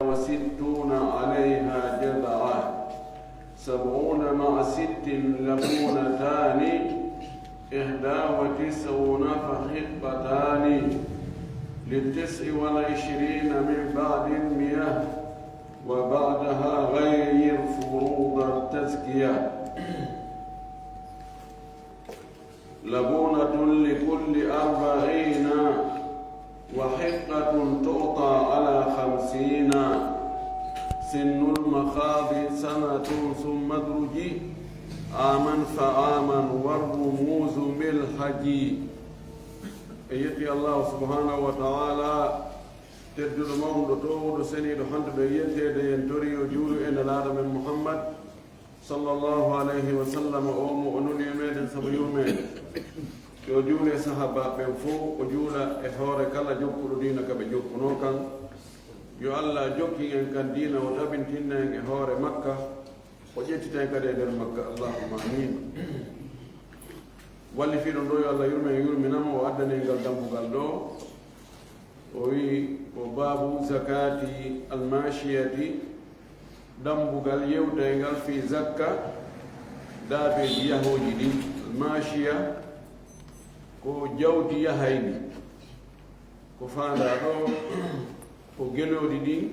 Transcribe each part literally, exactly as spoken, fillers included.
وستون عليها جذعا، سبعون مع ست لبونتان، إحدى وتسعون فحقتان، للتسع والعشرين من بعد المية، وبعدها غير فروض التزكية. لبونة لكل أربعين، وحقة تعطى على خمسين، سن المخاض سنة ثم ادرج، عاما فعاما والرموز ملحج. En yetti Allahu subhanahu wa ta'ala, tedduɗo, mawɗo, toowuɗo, seniiɗo, handuɗo e yetteede, en tori yo juulu e Nelaaɗo men Muhammad, sallallahu alayhi wa sallam, o mo o nuli e meɗen sabu yurmeende. Yo juule sahaabaaɓe ɓen fow, o juula e hoore kala jokkuɗo diina ka ɓe jokkunoo kan. Yo Allah jokkin en kan diina, o tabintinna en e hoore makka, o ƴettita en kadi e nder makka. Allahumma amin. Wallifiiɗo ɗo, yo Allah yurme en, yurmina mo, o addani en ngal dambugal ɗo. O wi'i, ko baabu zakati almashiyati, dambugal yewtayngal fii zakka daabeeji yahooji ɗin. Almashiya ko jawdi yahayndi. Ko faandaa ɗo ko gelooɗi ɗin,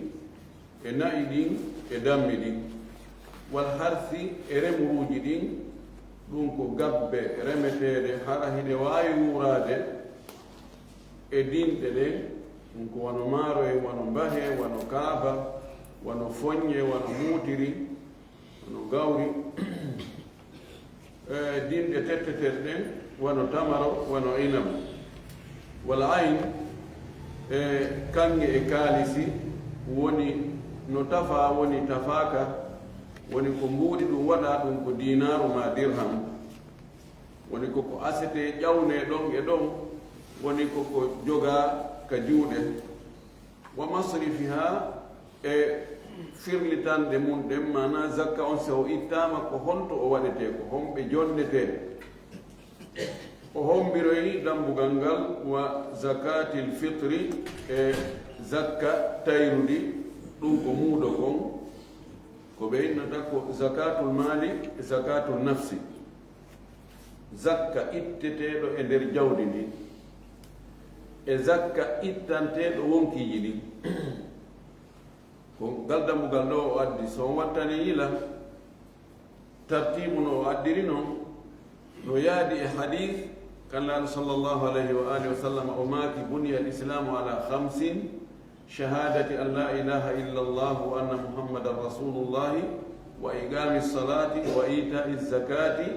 e na'i ɗin, e dammi ɗin. Wal harsi, e remuruuji ɗin, ɗun ko gabbe remeteeɗe, hara hiɗe waawi wuuraade e dinɗe ɗen, ɗun ko wano maaro en, wano mbahe, wano kaaba, wano foññe, wano muutiri, wano gawri, e dinɗe tetteteeɗe ɗen, wano tamaro, wano inabu. Wal ayn, e kaŋŋe e kaalisi, woni no tafaa, woni tafaaka, woni ko mbuuɗi ɗun waɗaa, ɗun ko diinaaru maa dirham. Woni ko ko asetee ƴawnee ɗon e ɗon, woni ko ko jogaa ka juuɗe. Wa masrifiha, e firlitanɗe mun ɗen, maanaa zakka on, si o ittaama, ko honto o waɗetee, ko homɓe jonnetee. O hombiroyi dambugal ngal wa zakatil fitri, e zakka tayrudi, ɗun ko muudo kon, ko ɓe innata ko zakatul mali, e zakatul nafsi. Zakka itteteeɗo e nder jawdi ndin, e zakka ittanteeɗo wonkiiji ɗin. Ko ngal dambugal ɗo o addi, so on wattanii yila, tartiibu no o addiri non, no yaadi e hadiis kan Nulaaɗo sallallahu alayhi wa alihi wa sallam, o maaki, "Buniya al-islaamu ala khamsin, shahadati an la ilaha illa Allah wa anna Muhammadan rasulullah, wa iqami salati, wa ita'i zakati,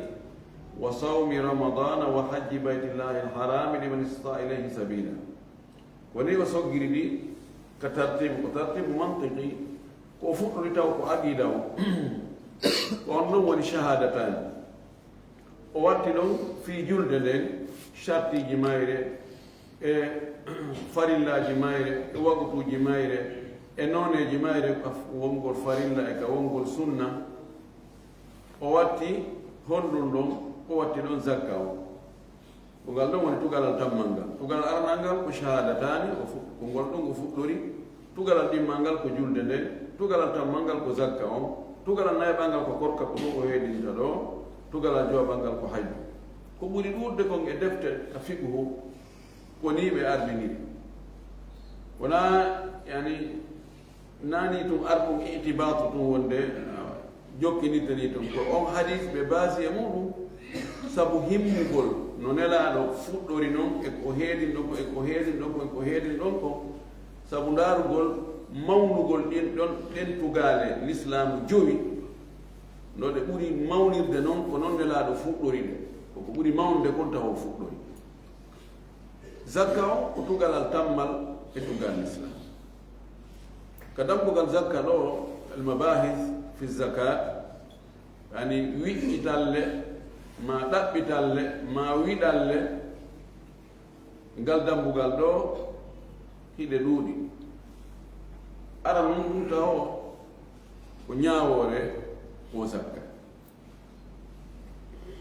wa sawmi ramadana, wa hajji baytillahi al-harami liman istata'a ilayhi sabila." Ko ni o soggiri ɗi ka tartiibu, ko tartiibu mantiqi, ko o fuɗɗori taw ko aqiida o. Ko on non woni shahaadataani. O watti ɗon fii julde nden, shartiiji mayre, e farillaaji mayre, e waqutuuji mayre, e nooneeji mayre, ka wongol farilla e ka wongol sunna. O watti honɗun ɗon? O watti ɗon zakka on. Ko ngal ɗon woni tugalal tammal ngal. Tugalal aranal ngal ko shahaadataani, o fu-, ko ngol ɗon o fuɗɗori. Tugalal ɗimmal ngal ko julde nden. Tugalal tammal ngal ko zakka on. Tugalal nayaɓal ngal ko korka, ko ɗum o heedinta ɗo. Tugalal jowaɓal ngal ko hajju. Ko ɓuri ɗuuɗude kon e defte ka fiqhu, ko nii ɓe ardiniri. Wonaa, yani, Nani tun arɗum itibaatu tun wonde, ah, jokkinirtanii tun. Ko on hadiis ɓe baasi e muɗum, sabu himmugol no Nelaaɗo fuɗɗori non, e ko heedin ɗon ko, e ko heedin ɗon ko, e ko heedin ɗon ko. Sabu ndaarugol mawnugol ɗin ɗon, ɗen tugaale Lislaamu jowi, no ɗe ɓuri mawnirde non, ko non Nelaaɗo fuɗɗori ɗe. Ko ko ɓuri mawnude kon tawa o fuɗɗori. Zakka on ko tugalal tammal e tugal Lislaam. Ka dambugal zakka ɗo, al-mabahis fi zakat, yani wiɗɗitalle, ma ɗaɓɓitalle, ma wiɗalle, ngal dambugal ɗo hiɗe ɗuuɗi. Aran on ɗum taho ko ñaawoore wo zakka.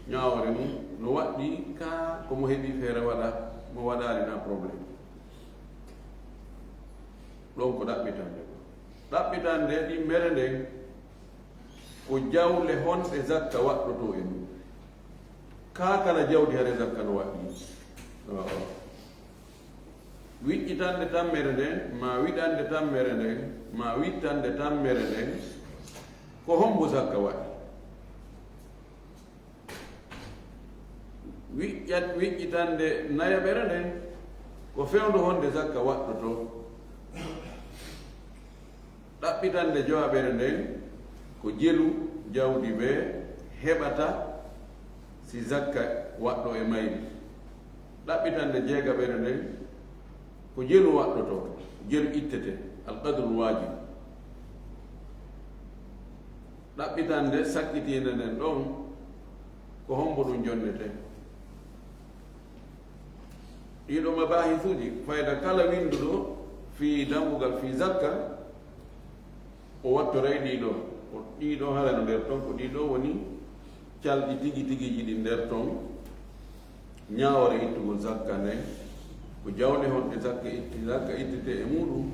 Ñaawoore mum no waɗɗii ka ko mo heɓi feere waɗa, mo waɗaali na problème. Ɗon ko ɗaɓɓitande ko. Ɗaɓɓitande ɗimmere nden, ko jawle honɗe zakka waɗɗotoo e mun? Kaa kala jawdi haray zakka no waɗɗii? Awa. Wiƴƴitande tammere nden, maa wiɗande tammere nden, maa wittande tammere nden, ko hombo zakka waɗi? Wiƴƴat-, wiƴƴitande nayaɓere nden, ko fewndo honde zakka waɗɗotoo? Ɗaɓɓitande jowaɓere nden, ko jelu jawdi bee heɓata si zakka waɗɗo e mayri. Ɗaɓɓitande jeegaɓere nden, ko jelu waɗɗotoo, jelu ittetee, alqadrul waajib. Ɗaɓɓitande sakkitiinde nden ɗon, ko hombo ɗun jonnetee? Ɗii ɗoo mabahisuuji, fayda kala winnduɗo fii dambugal fii zakka, o wattoray ɗii ɗoo. Ko ɗii ɗoo haray no nder ton, ko ɗii ɗoo woni calɗi tigi tigiiji ɗin nder ton. Ñaawoore ittugol zakka nden, ko jawle honɗe zakka itti-, zakka ittetee e muuɗum,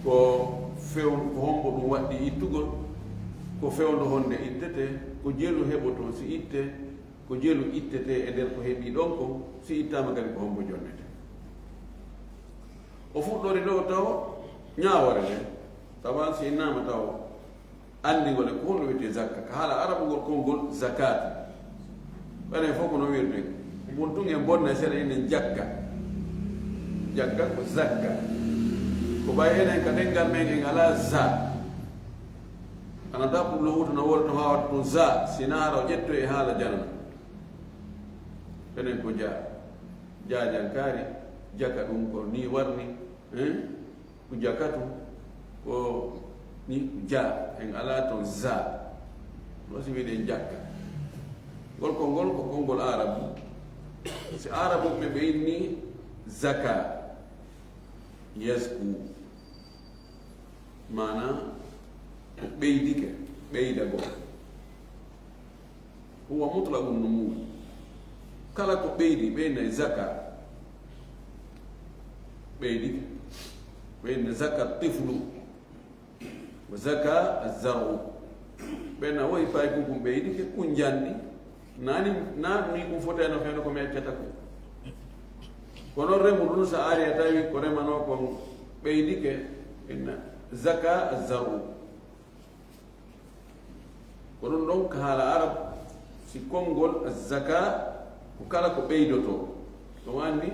ko few-, ko hombo ɗum waɗɗii ittugol, ko fewndo honde ittetee, ko jelu heɓotoo si ittee, ko jelu ittetee e nder ko heɓii ɗon kon, si ittaama kadi ko hombo jonnetee. O fuɗɗori ɗoo tawo ñaawoore nden, tawa si innaama tawo anndingol e ko honno wi'etee zakka. Ka haala arabugol konngol zakatu. Enen fof ko no wi'irten. Ko bon tun en bonnay seeɗa enen jakka. Jakka ko zakka. Ko ɓay enen ka ɗenngal men en alaa za. Ana da pour le wutu no woni to haawata tun za, si na hara o ƴettoy e haala janana. Enen ko ja. Jaajankaari, jaka ɗum ko ni warni. Hein? Ko jakatu, ko ni ja, en alaa ton za. No si wi'en jakka. Ngol konngol ko konngol Aarabu. Si Aarabuɓe ɓe inni zaka, yazku. Maanaa, ko ɓeydike, ɓeydagol. Huwa mutlaqun numu. Kala ko ɓeydi, ɓeyna e zaka. Ɓeydi. Ɓeyna zaka tiflu. Wa zaka azzaru. Ɓeyna woyi paykun kun ɓeydike, kun janɗi. Nani, na ni kun foteno feno ko mi accata kun. Kono remu ɗun sa ari a tawi ko remanoo kon ɓeydike, inna zaka azzaru. Ko ɗun ɗon ka haala Arab, si konngol zaka ko kala ko ɓeydotoo. Ɗun anndi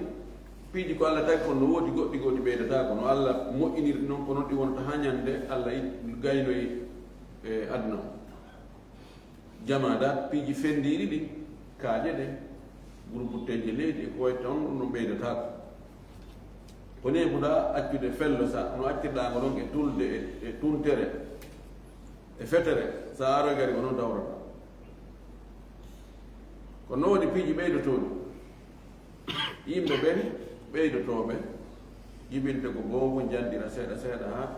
piiji ko Alla tagi kon no woodi goɗɗi goo ɗi ɓeydataako, no Alla moƴƴiniri non ko non ɗi wonata haa ñande Alla i-, gaynoyi e aduna on. Jamaadaat, piiji fenndiiɗi ɗin, kaaƴe ɗen, burbutteeje leydi e ko wayi ton, ɗun no ɓeydataako. Ko neeɓuɗaa accude fello sa, no accirɗaa ngo ɗon e tulde e, e tuntere, e fetere, sa aroy gari ko non tawrata. Ko no woni piiji ɓeydotooɗi. Yimɓe ɓen ɓeydotooɓe, jibinte ko goomu, janɗira seeɗa seeɗa haa.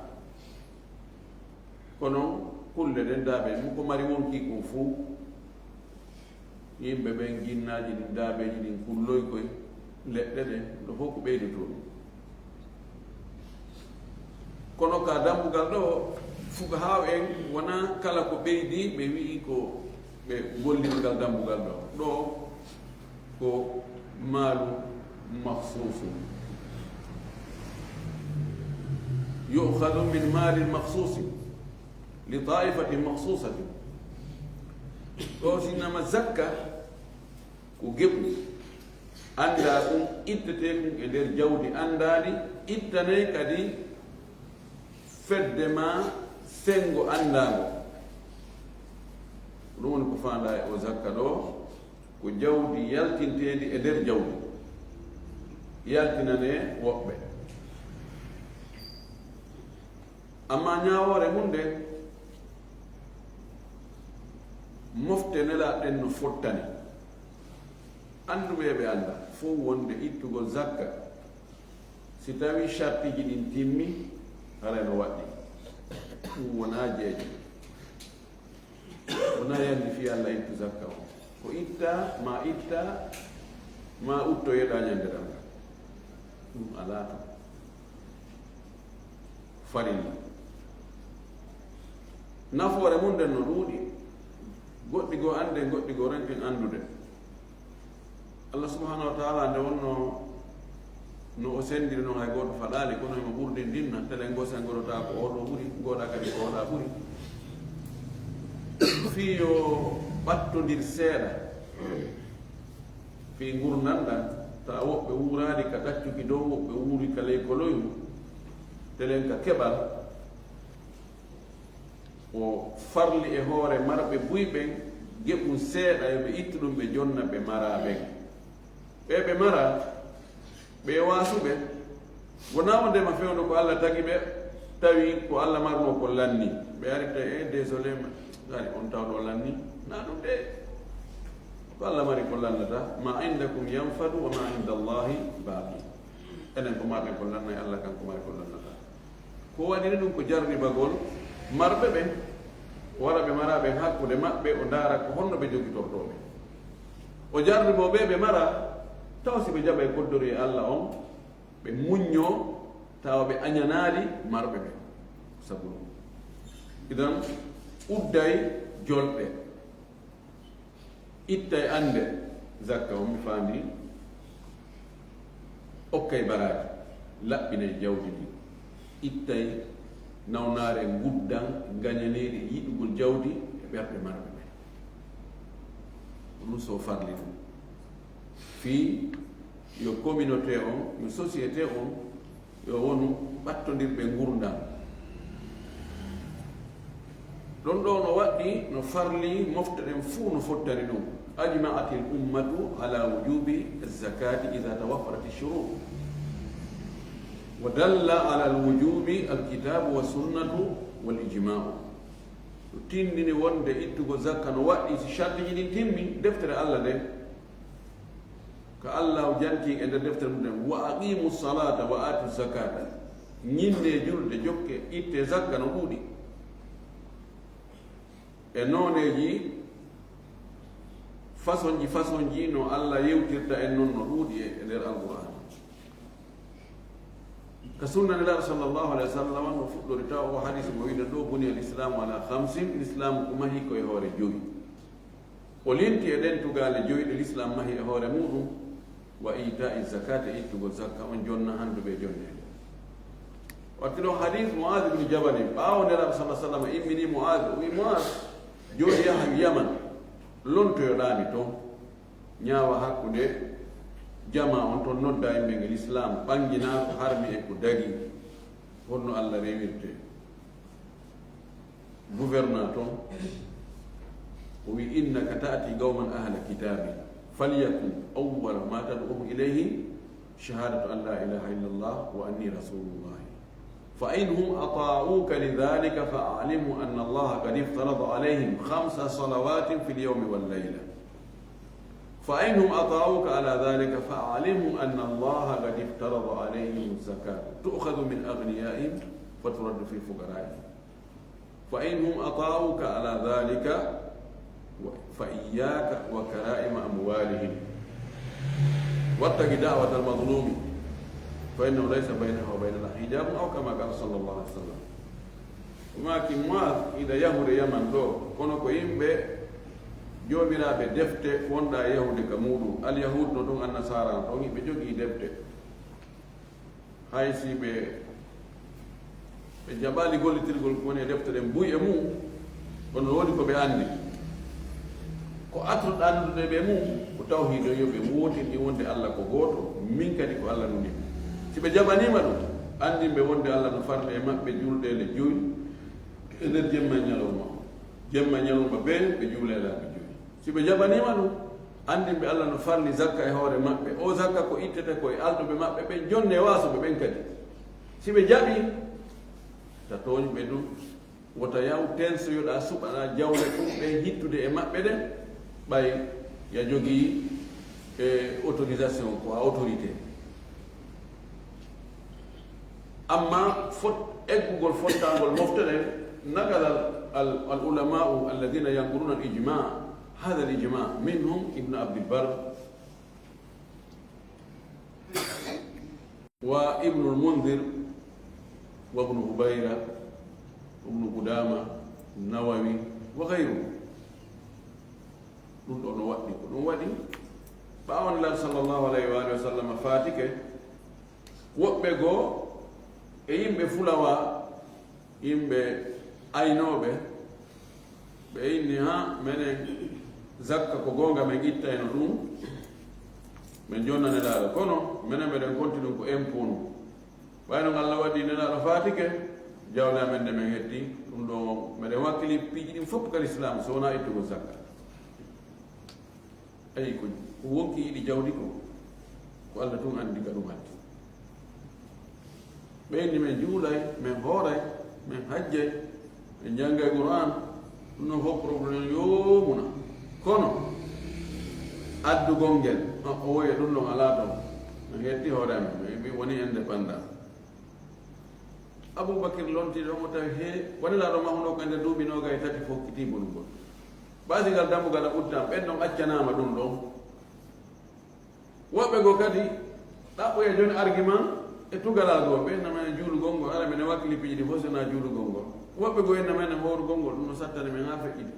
Kono kulle ɗen daabe mun ko mari wonkii kun fuu. Yimɓe ɓen, ginnaaji ɗin, daabeeji ɗin kulloy koy, leɗɗe ɗen, ɗo fof ko ɓeydotoo ɗum. Kono ka dambugal ɗo, fuqahaaɓe en wonaa kala ko ɓeydi ɓe wi'i ko ɓe golliri ngal dambugal ɗo. Ɗo ko maalu makhsuusun. Yu'khadhu min maalin makhsuusin li taa'ifatin makhsuusatin. Ɗo si innama zakka, ko geɓu anndaa ɗum, ittetee ɗum e nder jawdi anndaandi, ittanee kadi fedde maa senngo anndaango. Ko ɗum woni ko faandaa e o zakka ɗo, ko jawdi yaltinteendi e nder jawdi, yaltinanee woɓɓe. Ammaa ñaawoore mun nden, mofte Nelaaɗo ɗen no fottani. Annduɓe ɓe annda fow wonde ittugol zakka, si tawii shartiiji ɗin timmi, haray no waɗɗii. Ɗum wonaa jeeje. Wonaa yandi fii Alla ittu zakka on. Ko itta, maa itta, maa uttoyeɗaa ñande ɗan. Ɗum alaa ton. Farilla. Nafoore mun nden no ɗuuɗi, goɗɗi goo annden, goɗɗi goo ronken anndude. Allah subhanahu wa ta'ala nde wonno no o senndiri non hay gooto faɗaali, kono himo ɓurdindinna, telen goo sen godotaa ko oo ɗoo ɓuri, gooɗaa kadi ko oo ɗaa ɓuri. Fii yo ɓattondir seeɗa fii ngurndan ɗan, tawa woɓɓe wuuraali ka ɗaccuki dow, woɓɓe wuuri ka ley koloyu, telen ka keɓal. O farli e hoore marɓe buy ɓen geɓun seeɗa, yo ɓe ittu ɗun ɓe jonna ɓe maraa ɓen. Ɓee ɓe maraa, ɓee waasuɓe, wonaa wondema fewndo ko Alla tagi ɓe, tawi ko Alla marnoo ko lanni. Ɓe arta, "Eh, désolé, ma, gari on tawɗo lanni." Naa ɗun de. Ko Alla mari ko lannata, "Ma indakum yanfadu wa ma inda Allahi baqi." Enen ko marɗen ko lannay, Alla kan ko mari ko lannata. Ko waɗiri ɗun ko jarribagol marɓe ɓen, wara ɓe maraa ɓen hakkunde maɓɓe, o ndaara ko honno ɓe jogitortoo ɓe. O jarriboo ɓe ɓe maraa, tawa si ɓe jaɓay koddoruyee Alla on, ɓe muññoo, tawa ɓe añanaali marɓe ɓen. Sabu ɗun. Idan, udday jolɗe. Ittay annde zakka on mi faandi, okkay baraaji, laɓɓinay jawdi ndin, ittay nawnaare nguddan ngañaneeri yiɗugol jawdi e ɓerɗe marɓe ɓen. Ɗun so farli ɗun. Fii yo communauté on, yo société on, yo wonu ɓattondirɓe ngurndan. Ɗon ɗoo no waɗɗi, no farli, mofte ɗen fuu no fottani ɗun. أجمعت الأمة على وجوب الزكاة إذا توفرت الشروط. ودل على الوجوب الكتاب والسنة والإجماع. No tinndini wonde ittugol zakka no waɗɗi si shartiiji ɗin timmi, deftere Alla nden. Ka Allaahu jantii e nder deftere mun nden, "Wa aqimu salata wa atu zakata." Ñinnee julde, jokke, ittee zakka no ɗuuɗi. E nooneeji, fasonji, fasonji no Alla yewtirta en non no ɗuuɗi e, e nder Alqur'aana. Ka sunna Nelaaɗo sallallahu alayhi wa sallam no fuɗɗori tawa o hadisi mo wi'uɗen ɗoo, "بني الإسلام على خمس", Lislaamu ko mahii ko e hoore jowi. O linti e ɗen tugaale jowi ɗe Lislaam mahi e hoore muuɗum, "وإيتاء الزكاة", e ittugol zakka on jonna handuɓe e jonneede. Watti ɗon hadiis Mu'aaz ibn Jabal, ɓaawo Nelaaɗo sallallahu alaihi wasallam immini Mu'aaz, o wi'i, "Mu'aaz, jooni yaha Yaman, lontoyoɗaa mi ton, ñaawa hakkunde jamaa on ton, noddaa yimɓe e Lislaam, ɓanginaa ko harmi e ko dagii, honno Alla rewirtee." Gouverneur ton, o wi'i, "إنك تأتي قوما أهل كتاب، فليكن أول ما تدعوهم إليه شهادة أن لا إله إلا الله وأني رسول الله. فإن هم أطاعوك لذلك فأعلمهم أن الله قد افترض عليهم خمس صلوات في اليوم والليلة. فإن هم أطاعوك على ذلك فأعلمهم أن الله قد افترض عليهم الزكاة تؤخذ من أغنيائهم فترد في فقرائهم." فإن هم أطاعوك على ذلك فإياك وكرائم أموالهم واتق دعوة المظلوم فإنه ليس بينها وبين الله حجاب، أو كما قال صلى الله عليه وسلم. O maaki, "Mu'aaz, hiɗa yahude Yaman ɗoo, kono ko yimɓe joomiraaɓe defte wonɗaa yahude ka muuɗum. Alyahuud no ton, Annasaara no ton, hiɓe jogii defte." Hay si ɓe, ɓe jaɓaali gollitirgol ko woni e defte ɗen buy e mum, kono no woodi ko ɓe anndi. Ko artuɗo anndude ɓe mum, ko tawhiid on, yo ɓe wootinɗin wonde Alla ko gooto, min kadi ko Alla numi. Si ɓe jaɓaniima ɗum, anndin ɓe wonde Alla no farli e maɓɓe juldeele joy e nder jemma e ñalawma. Jemma e ñalawma bee ɓe juulee laabi joy. Si ɓe jaɓaniima ɗum, anndin ɓe Alla no farli zakka e hoore maɓɓe. Oo zakka ko ittete ko e alɗuɓe maɓɓe ɓen, jonne e waasuɓe ɓen kadi. Si ɓe jaɓii, ta tooñ ɓe ɗum, wota yaw tensoyoɗaa, suɓanaa jawle ɗum ɓen hittude e maɓɓe ɗen, ɓay ya jogii, e, autorisation, ko a autorité. Amma fot-, eggugol fottangol mofte ɗen, نقل ال-، ال-، العلماء الذين ينقلون الإجماع، هذا الإجماع، منهم ابن عبد البر وابن المنذر وابن هبيرة وابن قدامة Nawawi, wa ghayruhu. Ɗun ɗoo no waɗɗi ko ɗun waɗi. Ɓaawo Nelaaɗo sallallahu alayhi wa alihi wa sallam faatike, woɓɓe goo e yimɓe fulawa, yimɓe aynooɓe, ɓe inni, "Ha, menen zakka ko goonga men ittayno ɗun, men jonna Nelaaɗo. Kono menen meɗen konti ɗun ko impôt nun." Ɓay non Alla waɗi Nelaaɗo faatike, jawle amen ɗe men hetti, ɗun ɗoo meɗen wakkili piiji ɗin fow ka Lislaamu, si wonaa ittugol zakka. Ayi, ko, ko wonki yiɗi jawdi ko, ko Alla tun anndi ka ɗun hatti. Ɓe inni men juulay, men hooray, men hajjay, men janngay Qur'aan, ɗun non fow problème yoomuna. Kono addugol ngel, o, o woye ɗun ɗon alaa ton. Men hetti hoore amen, men, men woni indépendant. Abubakir lonti ɗon, o tawi he, woni laaɗo mahuno ko e nder duuɓi noogay e tati fokkiti bonugol. Baasigal dammugal a uddan, ɓen ɗon accanaama ɗun ɗon. Woɓɓe goo kadi ɗaɓɓoya jooni argument e tugalaa goo, ɓe inna men juulugol ngol, ara men wakkili piiji ɗin fow si wonaa juulugol ngol. Woɓɓe goo inna men hoorugol ngol, ɗun no sattani men haa feƴƴiti.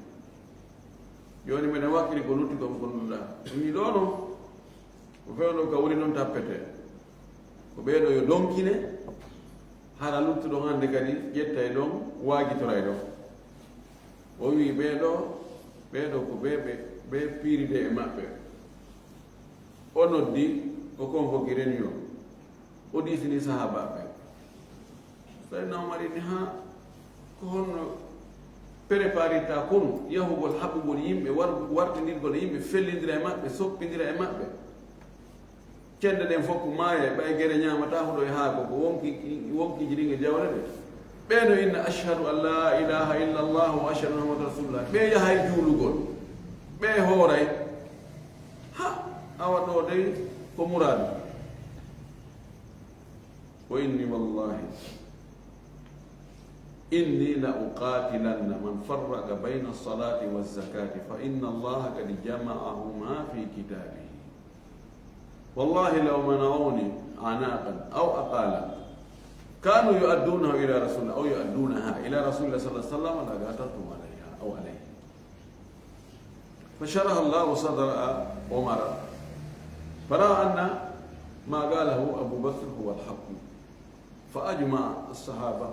Jooni meɗen wakkili ko lutti kon, ko nulɗaa. Ɗun ɗoo non, ko fewndo ka woni non tappetee. Ko ɓee ɗoo yo donkine, hara luttuɗon hannde kadi ƴettay ɗon, waajitoray ɗon. O wi'i ɓee ɗoo, ɓee ɗoo ko ɓee, ɓe, ɓe piiride e maɓɓe. O noddi, o convoqué réunion. O diisini sahaabaaɓe ɓen. Sayyidina Umar inni, "Ha, ko honno préparirta kon yahugol haɓugol yimɓe, war-, wartindirgol e yimɓe, fellindira e maɓɓe, soppindira e maɓɓe? Cende ɗen fow ko maaya, ɓay gere ñaamataa huɗo e haako, ko wonki, wonkiiji ɗin e jawle ɗen." Ɓee no inna, "Ashhadu an laa ilaaha illallah wa ashhadu anna Muhammadan rasulullah." Ɓee yahay juulugol. Ɓee hooray. Ha, awa ɗoo dey ko muraadu. Ko inni, wallahi, inni la uqatilanna man farraqa bayna salati wa zakati, fa inna Allaha qad jama'ahuma fi kitabihi. Wallahi law mana'uni anaqan aw aqalan kanu yu'addunahu ila rasulillah aw yu'addunaha ila rasulillah sallallahu alaihi wasallam la qataltum alaiha aw alaihi. فشرح الله صدر عمر فرأى أن ما قاله أبو بكر هو الحق، فأجمع الصحابة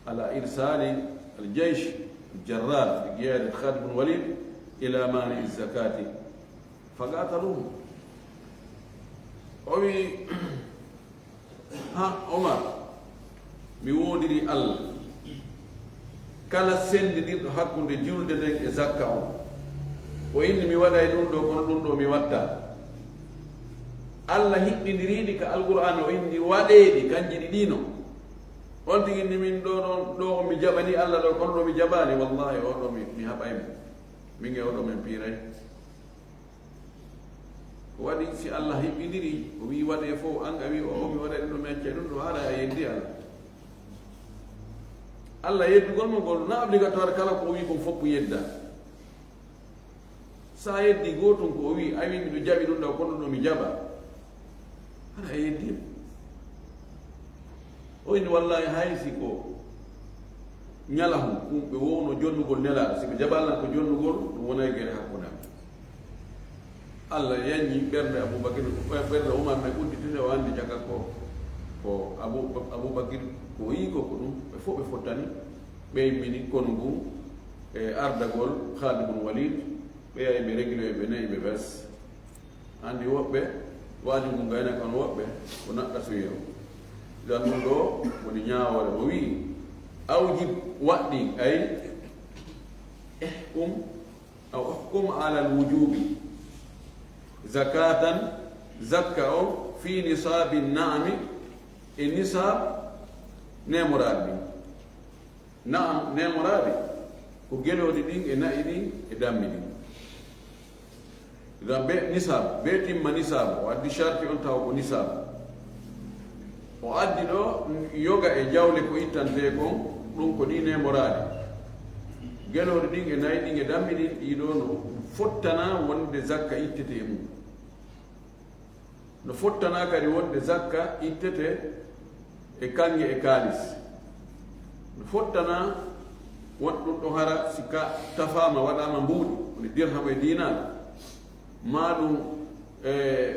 على إرسال الجيش الجرار بقيادة خالد بن الوليد إلى مانع الزكاة فقاتلوه. O wi'i, Ha, Omar, mi woondirii Alla. Kala senndidirɗo hakkunde julde nden e zakka on, o inni mi waɗay ɗun ɗoo, kono ɗun ɗoo mi wattaa. Alla hiɓɓindirii ɗi ka Alqur'aana, o inni waɗee ɗi, kanji ɗiɗi non. On tigi inni min ɗoo ɗon, ɗoo on mi jaɓanii Alla ɗoo, kono ɗoo mi jaɓaali. Wallaahi, oo ɗoo mi, mi haɓay mo. Min e oo ɗoo men piiray. Ko waɗi si Alla hiɓɓindirii, o wi'i waɗee fow, an a wi'i, "Oo, mi waɗay ɗun ɗoo, mi accay ɗun ɗoo," haray a yeddii Alla. Alla yeddugol mo ngol, na obligatoire kala ko o wi'i kon fow yedda. Sa yeddii gootun ko o wi'i, a wi'i, "Miɗo jaɓi ɗun ɗoo, kono ɗoo mi jaɓa," haray a yeddii mo. O inni, "Wallaahi, hay si ko ñalahun, ɗun ɓe wowno jonnugol Nelaaɗo, si ɓe jaɓaali lan ko jonnugol, ɗun wonay gere hakkunde amen." Alla yanñi ɓernde Abubakir, ɓernde Umar nden udditinde, o anndi jaka ko, ko Abu, Abubakir ko o yi'i ko, ko ɗun, ɓe fow ɓe fottani, ɓe immini konu ngun e ardagol Khalid bun Walid, ɓe yahi ɓe réglé ɓe nayi ɓe bes. Anndi woɓɓe, waaju ngun gayna kono woɓɓe ko naɗɗa suyewo. Idan ɗun ɗoo woni ñaawoore. O wi'i, "Awjib," waɗɗin, ay, "ihkum, aw ihkum alal wujubi zakatan," zakka on, "fi nisabi na'ami," e nisab neemoraaɗi ɗin. Na'am, neemoraaɗi ko gelooɗi ɗin e na'i ɗin e dammi ɗin. Ngam be nisaab, be timma nisaab, o addi sharti on tawa ko nisaab. O addi ɗoo yoga e jawle ko ittantee kon, ɗun ko ɗii neemoraaɗi. Gelooɗi ɗin e na'i ɗin e dammi ɗin, ɗii ɗoo no fottana wonde zakka ittete e mun. No fottana kadi wonde zakka ittete e kaŋŋe e kaalis. No fottana Won ɗun ɗon hara si ka tafaama waɗaama mbuuɗi, woni dirham e diinaar, maa ɗun, e,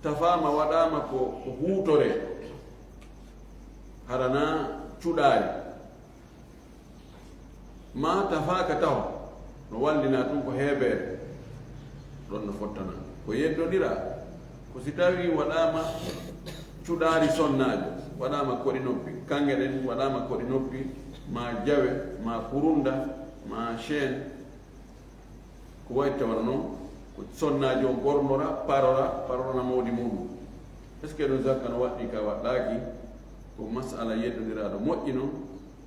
tafaama waɗaama ko, ko huutoree, hara naa cuɗaari, maa tafaaka taho, no wallinaa tun ko heebeere, ɗon no fottana. Ko yeddondiraa, ko si tawii waɗaama cuɗaari sonnaajo, waɗaama koɗi noppi, kaŋŋe ɗen waɗaama koɗi noppi, maa jawe, maa kurunda, maa chaîne, ko wayi tawata non, ko sonnaajo on ɓornora, parora, parorana moodi muuɗum. Est-ce que ɗun zakka no waɗɗii ka waɗɗaaki? Ko mas'ala yeddondiraaɗo moƴƴi non.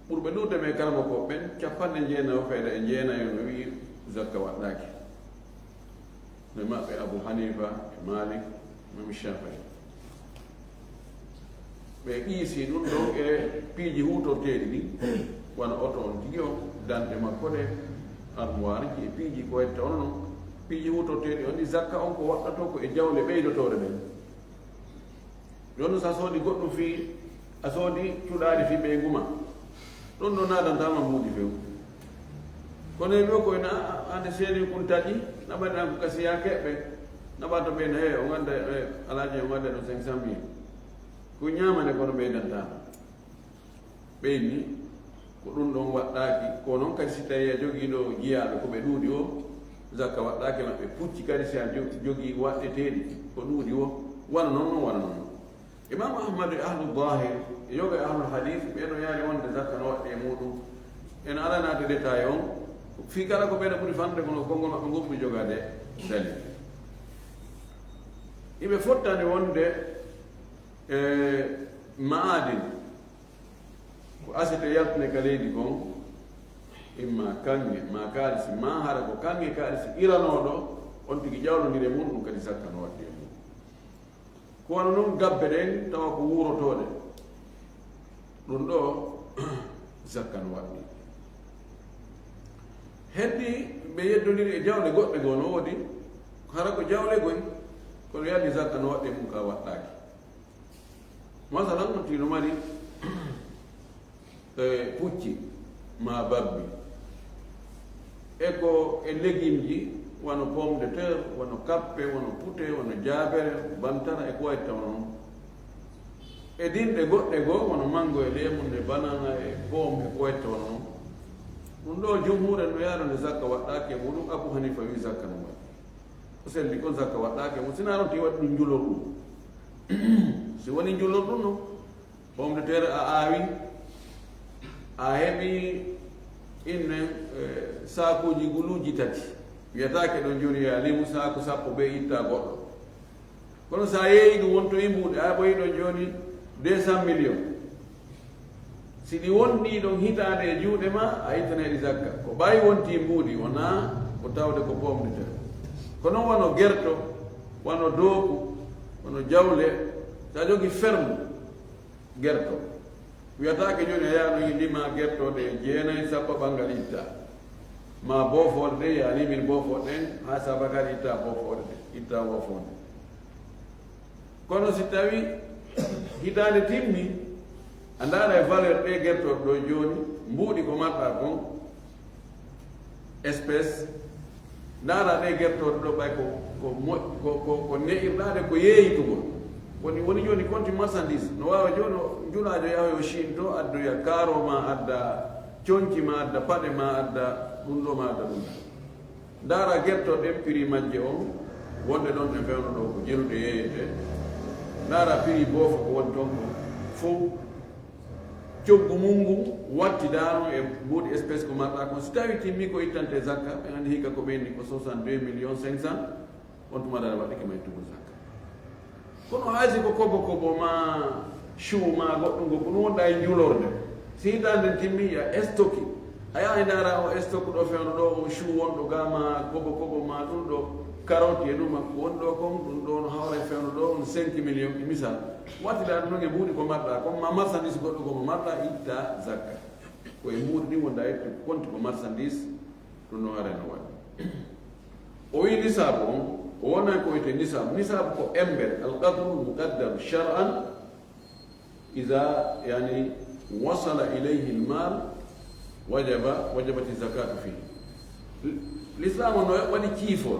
Ɓurɓe luude men karamokooɓe ɓen, capanɗe jeenayo feere e jeenayo no wi'i zakka waɗɗaaki. No e maɓɓe Abu Hanifa, e Malik, Imam Shafi'i. Ɓe qiisi ɗun ɗon e piiji huutorteeɗi ɗin, wano oto on tigi on, danɗe makko ɗen, armoire ji e piiji ko wayi tawno non. Piiji huutorteeɗi on ɗi zakka on ko waɗɗotoo ko e jawle ɓeydotoore ɗen. Jooni so a soodi goɗɗun fii, a soodi cuɗaari fii ɓeyngu maa, ɗon ɗon naadantaa ma mbuuɗi few. Kono e ɗoo koy na, hande seeni kun taƴi, naɓani an ko kasiyaa keɓɓe, naɓa to ɓeyna, he, on adda, he, alaaji, on adda ɗon cinq cent mille. Ko ñaamane kono ɓeydantaa ma. Ɓeyni, ko ɗun ɗon waɗɗaaki, ko non kadi si tawii a jogii ɗoo jiyaaɓe ko ɓe ɗuuɗi o, zakka waɗɗaaki maɓɓe, pucci kadi si a jo-, jogii waɗɗeteeɗi ko ɗuuɗi o, wano non non, wano non non. Imaamu Ahmadu e ahlu Daahir, e yoga e ahlu Hadiis, ɓee no yaari wonde zakka no waɗɗi e muuɗum. En alaa naade détail on, fii kala ko ɓee no ɓuri fanɗude kono konngol maɓɓe ngol ɓuri jogaade dalil. Iɓe fottani wonde, e, ma'adin, ko asete yaltune ka leydi kon, imma kaŋŋe, maa kaalisi, maa hara ko kaŋŋe kaalisi iranooɗo, on tigi jawlondire mun, ɗun kadi zakka no waɗɗi e mun. Ko wano non gabbe ɗen, tawa ko wuurotooɗe, ɗun ɗoo zakka no waɗɗi. Heddi ɓe yeddondiri e jawle goɗɗe goo no woodi, hara ko jawle goy, kono yalli zakka no waɗɗi e mun ka waɗɗaaki. Masalan, on tigi no mari, e, pucci maa babbi, e ko e legimji, wano pomme de terre, wano kappe, wano pute, wano jaabere, bantara, e ko wayi tawno non. E dinɗe goɗɗe goo, wano mango e leemun e banana e pomme e ko wayi tawno non. Ɗun ɗoo jumhuur en no yaarande zakka waɗɗaaki e muuɗum, Abu Hanifa wi'i zakka no waɗɗi. Ko selli kon zakka waɗɗaaki e mun, si naa non tigi waɗi ɗun njulorɗun. Si woni njulorɗun non, pomme de terre a aawi, a heɓi innen, eh, saakuuji guluuji tati. Wiyataake ɗon jooni yo a limu saaku sappo ɓe itta goɗɗo. Kono si a yeeyi ɗun wonto e mbuuɗi, a heɓoyi ɗon jooni deux cent millions. Si ɗi wonɗii ɗon hitaande e juuɗe maa, a ittanay ɗi zakka. Ko ɓay wontii mbuuɗi, wonaa ko tawde ko pomme de terre. Kono wano gerto, wano dooku, wano jawle, si a jogii ferme, gerto. Wiyataake jooni a yaha ɗon e lima gertooɗe jeenay, sappo ɓanngal itta. Maa boofooɗe ɗen, yo a limir boofooɗe ɗen, haa saabakar itta boofooɗe ɗen, itta woofoonde. Kono si tawii hitaande timmi, a ndaara e valeur ɗee gertooɗe ɗoo jooni, mbuuɗi ko marɗaa kon, espèce, ndaara ɗee gertooɗe ɗoo ɓay ko, ko mo-, ko, ko, ko ne'irɗaa ɗe ko yeeyitugol. Woni, woni jooni konti marchandise, no waawa jooni o njulaajo yahoyo Chine to, addoya kaaro maa adda conci maa adda paɗe maa adda ɗun ɗoo maa adda ɗun ɗoo. Ndaara gertooɗe ɗen, prix majje on, wonde ɗon ɗe fewndo ɗoo ko jenuɗe yeeyete. Ndaara prix boofo ko woni ton ko fow. Coggu mun ngu wattidaano e mbuuɗi espèce ko marɗaa kon. Si tawii timmi ko ittante zakka, ɓen anndi hikka ko ɓeyni ko soixante-deux millions cinq cents, on tuma dara waɗɗike ma ittugol zakka. Kono hay si ko kobo kobo maa chou maa goɗɗum ko ɗum wonɗaa e njulorde, si hitaande nden timmi, a stoki. A yaha e ndaara o stock ɗo fewndo ɗo, o chou wonɗo ga maa kobo kobo maa ɗum ɗo, carotte e ɗum ko woni ɗo kon, ɗum ɗo no hawra e fewndo ɗo, on cinq millions, e misal. Wattidaa ɗum non e mbuuɗi ko marɗaa kon, maa marchandise goɗɗo ko mo marɗaa, itta zakka. Ko e mbuuɗi ɗin wonɗaa ittu, konti ko marchandise, ɗum no hara no waɗi. O wi'i nisaabu on, o wonay ko wiyetee nisaabu. Nisaabu ko embere, al qadru muqaddar shar'an, iza, yani, wasala ilayhi al mal, Wajaba, wajabati zakatu fi. Lislaamu no waɗi ciifol,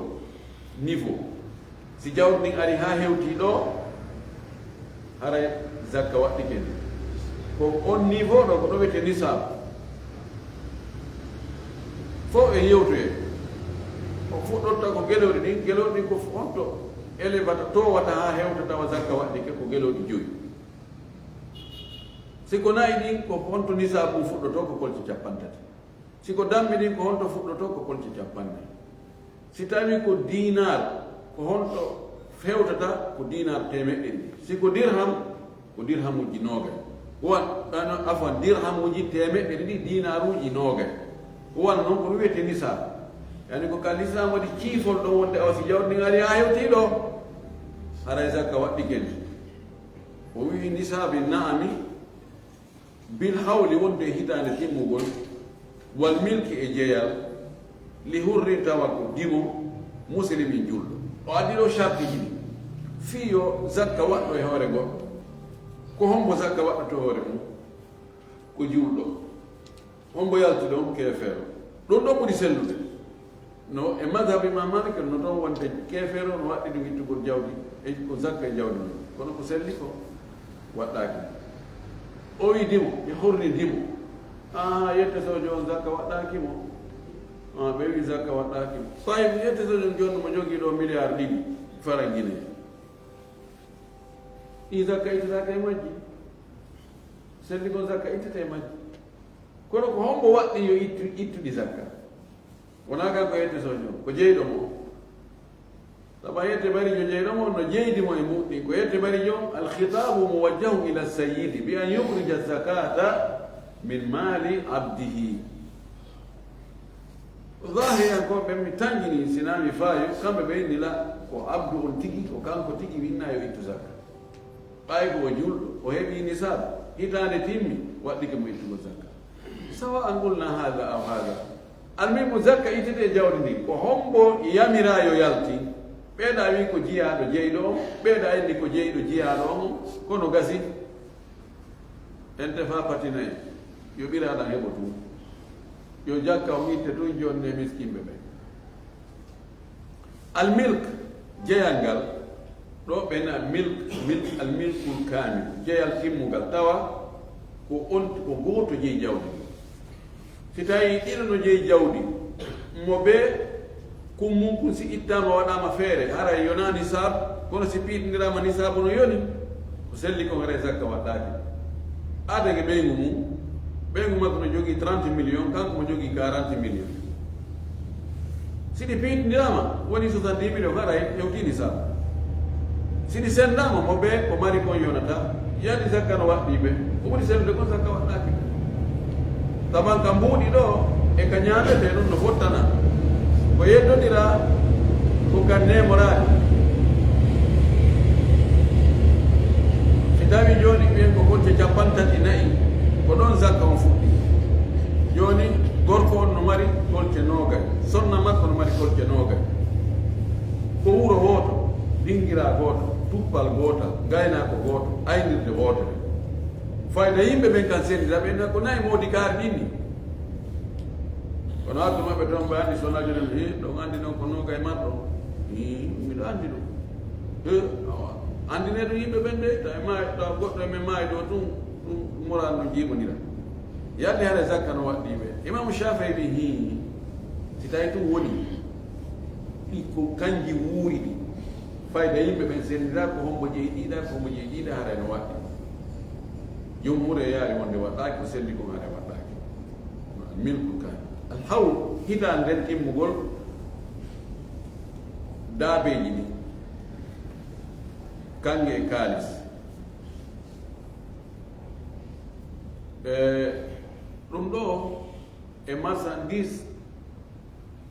niveau. Si jawdi ndin ari haa hewtii ɗoo, haray zakka waɗɗike ndi. Ko on niveau ɗoo, ko ɗo wi'etee nisaabu. Fow en yewtoyay. O fuɗɗorta ko gelooɗi ɗin, gelooɗi ɗin ko honto elevata, toowata haa hewta tawa zakka waɗɗike, ko gelooɗi jowi. Si ko na'i ɗin, ko honto nisaabu fuɗɗotoo, ko kolce cappanɗe tati. Si ko dammi ɗin, ko honto fuɗɗotoo, ko kolce cappanɗe nayi. Si tawii ko diinaar, ko honto fewtata, ko diinaar teemeɗɗe ɗiɗi. Si ko dirham, ko dirhamuuji noogay. Ko wan-, ano, afwan, dirhamuuji teemeɗɗe ɗiɗi, diinaaruuji noogay. Ko wano non ko ɗum wi'etee nisaab. Yani ko ka Lislaam waɗi ciifol ɗon wonde awa si jawdi ndin ari haa hewtii ɗoo, haray zakka waɗɗike ndi. O wi'i nisaabi na'ami, bil hawli, wonde e hitaande timmugol, wal milki, e jeyal, li hurrin, tawa ko dimo, muslimin, julɗo. O addi ɗoo shartiiji ɗi. Fii yo zakka waɗɗo e hoore goɗɗo, ko hombo zakka waɗɗotoo e hoore mum? Ko julɗo. Hombo yalti ɗon? Keefeero. Ɗum ɗon ɓuri sellude. No e madhab Imam Malik, no toon wonde keefeero no waɗɗi ɗum ittugol jawdi, e ko zakka e jawdi mum. Kono ko selli ko waɗɗaaki. O wi'i dimo, e horri dimo. Ah, yette soojo on zakka waɗɗaaki mo. Ah, ɓe wi'i zakka waɗɗaaki mo. Tayyib, yette soojo on jooni mo jogii ɗoo miliyaar ɗiɗi farangineeji. Ɗi zakka ittataake e majji. Selli kon zakka ittete e majji. Kono ko hombo waɗɗi yo ittu, ittu ɗi zakka? Wonaa kanko yette soojo, ko jeyɗo mo. Saba yette barijo jeyɗo mo, no jeydi mo e muɗɗi. Ko yette barijo, al khitabu muwajjahun ila sayyidi bi an yukhrija zakata min mali abdihi. Zahiriyankooɓe ɓen mi tanjini, si naa mi faayo, kamɓe ɓe inni la, ko abdu on tigi, ko kanko tigi winna yo ittu zakka. Ɓay ko o julɗo, o heɓii nisaab, hitaande timmi, waɗɗike mo ittugol zakka. Sawa an qulna haada aw haada. Almuhimmu, zakka ittete e jawdi ndin. Ko hombo yamiraa yo yaltin? Ɓeeɗa wi'i ko jiyaaɗo jeyɗo on, ɓeeɗa inni ko jeyɗo jiyaaɗo on, kono gasi. Ente faa patinay, yo ɓiraaɗan heɓo tun. Yo jakka on itte tun jonnee miskinɓe ɓen. Al milk, jeyal ngal, ɗo ɓe na milk, milk, al milkul kaamil, jeyal timmungal, tawa ko on, ko gooto jeyi jawdi ndin. Si tawii ɗiɗo no jeyi jawdi, mo bee kun mun kun si ittaama waɗaama feere, haray yonaa nisaab, kono si piitindiraama nisaabu no yoni, ko selli kon haray zakka waɗɗaaki. Aadake ɓeyngu mun, ɓeyngu makko no jogii trente millions, kanko mo jogii quarante millions. Si ɗi piitindiraama, woni soixante-dix millions, haray hewtii nisaab. Si ɗi senndaama, mo bee ko mari kon yonata, yani zakka no waɗɗii ɓe. Ko ɓuri sellude kon zakka waɗɗaaki ɓe. Taman ka mbuuɗi ɗoo, e ka ñaametee ɗon no fottana. Ko yeddondiraa, ko ka neemoraade. Si tawii jooni ɓiyen ko kolce cappanɗe tati nayi, ko ɗon zakka on fuɗɗi. Jooni gorko on no mari kolce noogay, sonna makko no mari kolce noogay. Ko wuro wooto, dingiraa gooto, tuppal gootal, gaynaako gooto, aynirde wootere. Fayda yimɓe ɓen kan sendira ɓen na ko nayi moodi kaari ɗin ni. Kono addu maɓɓe ton ɓe anndi sona jonen, he, ɗon anndi non ko noogay marɗo. Hi, miɗo anndi ɗum. He, awa. Anndinee ɗum yimɓe ɓen de, tawi maayi, tawa goɗɗo e men maayi ɗo tun, ɗum moral no jiiɓondira. Yalli hara zakka no waɗɗii ɓe. Imaamu Shaafi'i wi, hi, si tawi tun woni, ɗi ko kanji wuuri ɗi. Fayda yimɓe ɓen sendira ko hombo jeyi ɗiɗa, ko hombo jeyi ɗiɗa, haray no waɗɗi. Jumhuur e yaari wonde waɗɗaaki, ko selli kon haray waɗɗaaki. Milku kan. Al hawl, hitaande nden timmugol daabeeji ɗi. Kanŋe e kaalis. E, ɗum ɗo e marchandise,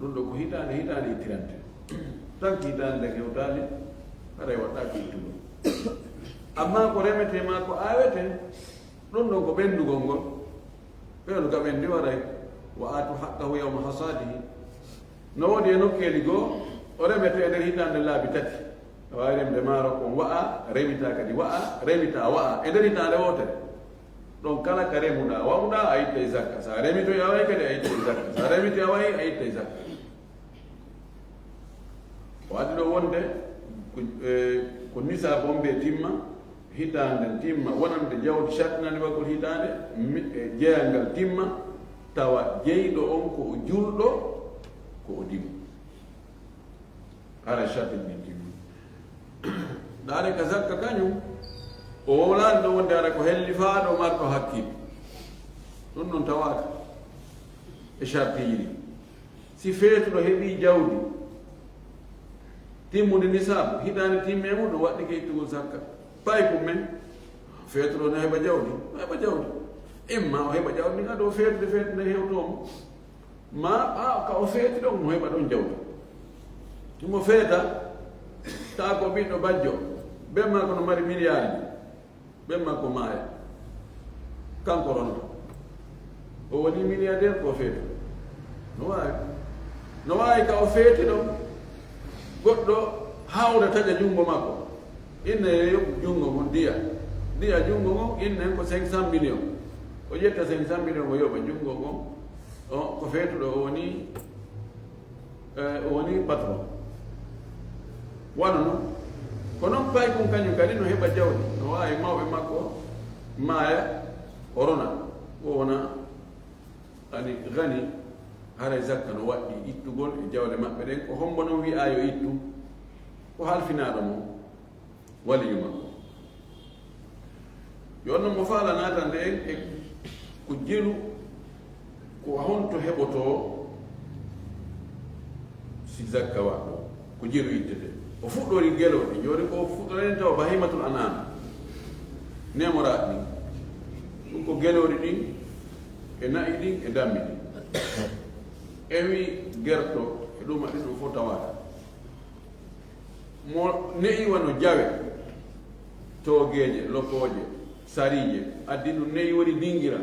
ɗum ɗo ko hitaande, hitaande ittirante. Tan ko hitaande nden hewtaali, haray waɗɗaaki ittugol. Amma ko remetee maa ko aawetee, ɗum ɗon ko ɓenndugol ngol. Ɓeyndu ka ɓenndi waray, wa aatu haqqahu yawma hasaadihi. No woodi e nokkeeli goo, o remetee e nder hitaande laabi tati. A waawi remde maaro kon wa'a, remitaa kadi wa'a, remitaa wa'a, e nder hitaande wootere. Ɗon kala ka remuɗaa, wawɗaa, a ittay zakka. Sa remitoyaway kadi, a ittay zakka. Sa remitoyaway, a ittay zakka. O addi ɗo wonde ko, e, ko nisaabu on ɓe timma, hitaande timma, wonande jawdi shartinandiwagol hitaande, mi-, e, jeyal ngal timma, tawa jeyɗo on ko o julɗo, ko o dimo. Hara sharti ɗin timmi. Ɗaare ka zakka kañum, o wowlaani ɗo wonde hara ko hellifaaɗo marɗo hakkil. Ɗum ɗon tawaaka e shartiiji ɗin. Si feetuɗo heɓii jawdi timmude nisaabu, hitaande timmi e muɗum, waɗɗike ittugol zakka. Pay ko men, feetuɗo no heɓa jawdi, no heɓa jawdi. Imma o heɓa jawdi ndin ado feetude, feetude hewtoo mo. Maa ɓaawo ka o feeti ɗon, mo heɓa ɗon jawdi. Himo feeta, taa ko ɓiɗɗo bajjo, ben maako no mari miliyaaji, ben maako maaya. Kanko ronata. O woni miliyaadeer ko o feeti. No waawi. No waawi ka o feeti ɗon, goɗɗo hawra taƴa junngo maako. Inna yo yoɓu junngo ngon diya. Diya junngo ngon, innen ko cinq cent millions. O ƴetta cinq cent millions, o yoɓa junngo ngon. O, ko feetuɗo, o woni, eh, o woni patron. Wano non. Ko non paykun kañum kadi no heɓa jawdi. No waawi mawɓe makko maaya, o rona. O wona, ani, gani, haray zakka no waɗɗi ittugol e jawle maɓɓe ɗen. Ko hombo non wi'aa yo ittu? Ko halfinaaɗo mo. Waliyu makko. Yo non mo faala naatande en e ko jelu, ko honto heɓotoo si zakka waɗɗo, ko jelu ittete. O fuɗɗori gelooɗi, jooni ko fuɗɗoren tawa bahimatul an'am, neemoraaɗi ɗin. Ɗum ko gelooɗi ɗin, e na'i ɗin, e dammi ɗin. Ewi gerto, e ɗuma ɗin, ɗum fof tawaaka. Mo ne'i wano jawe, toogeeje, lokooje, sariije, addi ɗum ne'i woni dingira,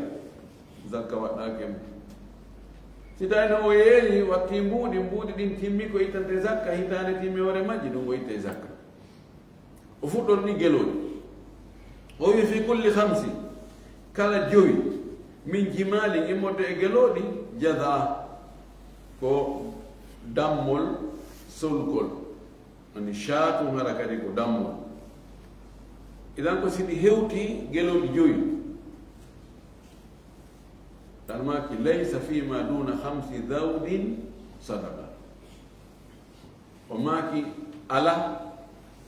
zakka waɗɗaaki e mum. Si tawi no o yeeyi, watti mbuuɗi, mbuuɗi ɗin timmi ko ittante zakka, hitaande timmi hoore majji, ɗum o ittay zakka. O fuɗɗori ni gelooɗi. O wi, "Fi kulli khamsi, kala jowi, min jimalin, immorde e gelooɗi, jaza, ko dammol solgol." Ani shaatun hara kadi ko dammol. Idan ko si ɗi hewti gelooɗi jowi. Tan maaki, "Laysa fima duna khamsi zawdin sadaqa." O maaki, "Alaa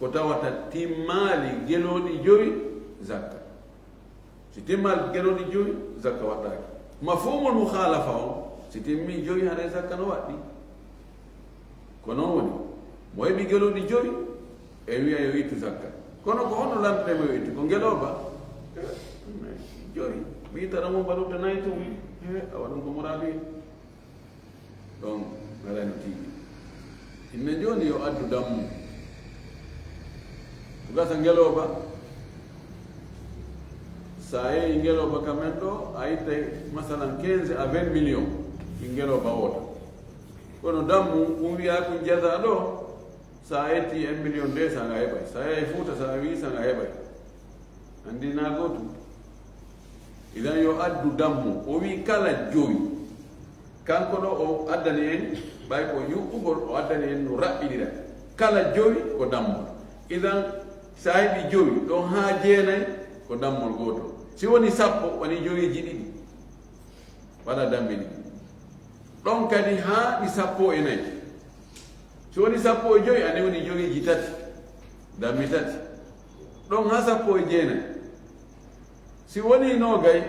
ko tawata timmaali gelooɗi jowi zakka." Si timmaali gelooɗi jowi, zakka waɗɗaaki. Mafhumul mukhalafa on, si timmi jowi, haray zakka no waɗɗi. Ko non woni, mo heɓi gelooɗi jowi, e wi'a yo ittu zakka. Kono ko honno lantete mo yo ittu? Ko ngelooba? Eh, jowi. Mi ittana mo mbaɗuta nayi tun. Eh, awa ɗum ko muraadu. Ɗon, alano tigi. Inne jooni yo addu dammu. Ko gasa ngelooba. Sa yehi ngelooba ka men ɗo, a ittay, masalan, quinze à vingt millions. Ɗi ngelooba oota. Kono dammu, ɗum wi'a ko jaza ɗo, sa yetti un million deux cents nga heɓay. Sa yehi Fuuta, sa wi cents nga heɓay. Anndi na gootum. Idan yo addu dammu. O wi kala jowi. Kanko ɗo o addani en, ɓay ko yuɓɓugol o addani en no raɓɓinira. Kala jowi ko dammol. Idan sa heɓi jowi, ɗon haa jeenay ko dammol gootol. Si woni sappo, woni jowiiji ɗiɗi. Waɗa dammi ɗiɗi. Ɗon kadi haa ɗi sappo e nayi. Si woni sappo e jowi, ani woni jowiiji tati. Dammi tati. Ɗon haa sappo e jeenay. Si woni noogay,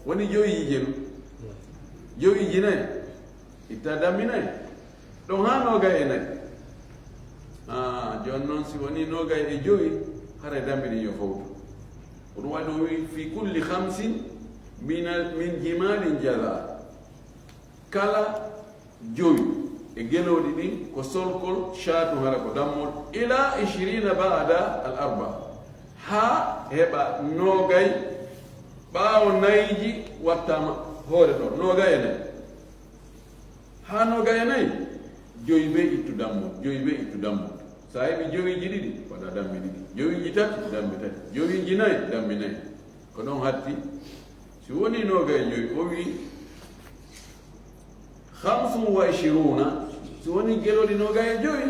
woni jowiiji jelu. Jowiiji nayi. Itta dammi nayi. Ɗon haa noogay e nayi. Ah, jooni non si woni noogay e jowi, haray dammi ɗin yo fowtu. Ko ɗum waɗi o wi, "Fi kulli khamsin min al-, min jimalin jaza." Kala jowi e gelooɗi ɗin ko solkol, shaatu hara ko dammol, ila ishirina ba'da al arba. Haa heɓa noogay ɓaawo nayiji wattaama hoore ɗo, noogay e nayi. Haa noogay e nayi, jowi bee ittu dammol, jowi bee ittu dammol. Sa heɓi jowiiji ɗiɗi, waɗa dammi ɗiɗi. Jowiiji tati, dammi tati. Jowiiji nayi, dammi nayi. Ko ɗon hatti Si woni noogay e jowi, o wi, خمس وعشرون, si woni gelooɗi noogay e jowi,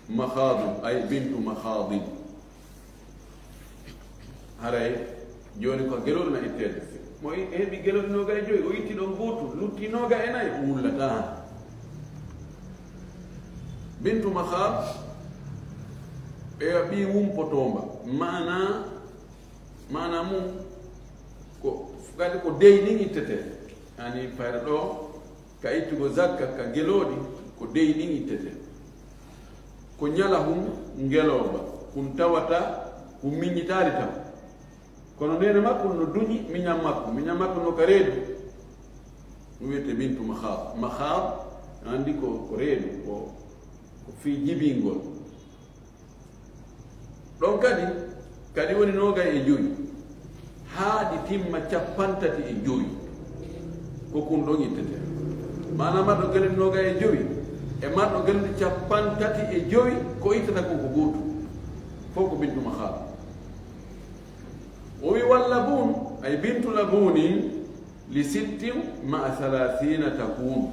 مخاض, ay, بنت مخاض. Haray jooni ko gelooɗi na itteede. Mo i-, heɓi gelooɗi noogay e jowi, o itti ɗon gootu, lutti noogay e nayi, o wullataa. بنت مخاض, ɓe ɓii wumpotoomba. Maanaa, maanaa mun ko, kadi ko dey ɗin ittetee. Yani fayda ɗoo, ka ittugo zakka ka gelooɗi, ko dey ɗin ittetee. Ko ñalahun ngelooba, kun tawata kun miññitaali taw. Kono neene makko no duñi miñan makko, miñan makko no ka reedu. Ɗum wiyetee بنت مخاض. مخاض, anndi ko, ko reedu, ko, ko fii jibingol. Ɗon kadi, kadi woni noogay e jowi. Haa ɗi timma cappanɗe tati e jowi. Ko kun ɗon ittetee. Maanaa marɗo gelooɗi noogay e jowi, e marɗo gelooɗi cappanɗe tati e jowi, ko ittata kon ko gootum. Fof ko بنت مخاض. O wi, واللبون, ay, بنت لبون, لست مع ثلاثين تكون.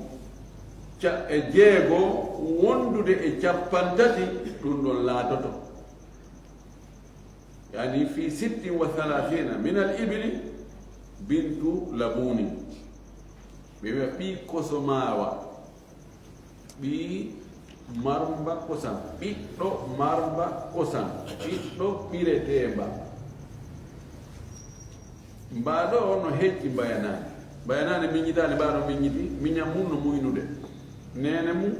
Ca-, e jeego wondude e cappanɗe tati, ɗum ɗon laatoto. Yani في ست وثلاثين من الإبل بنت لبون. Ɓe wi'a ɓii kosomaawa. Ɓii marmba kosam, ɓiɗɗo marmba kosam, ɓiɗɗo ɓireteemba. Mbaa ɗoo no hecci mbayanaani. Mbayanaani miññitaani, mbaa no miññiti, miñan mun no muynude. Neene mun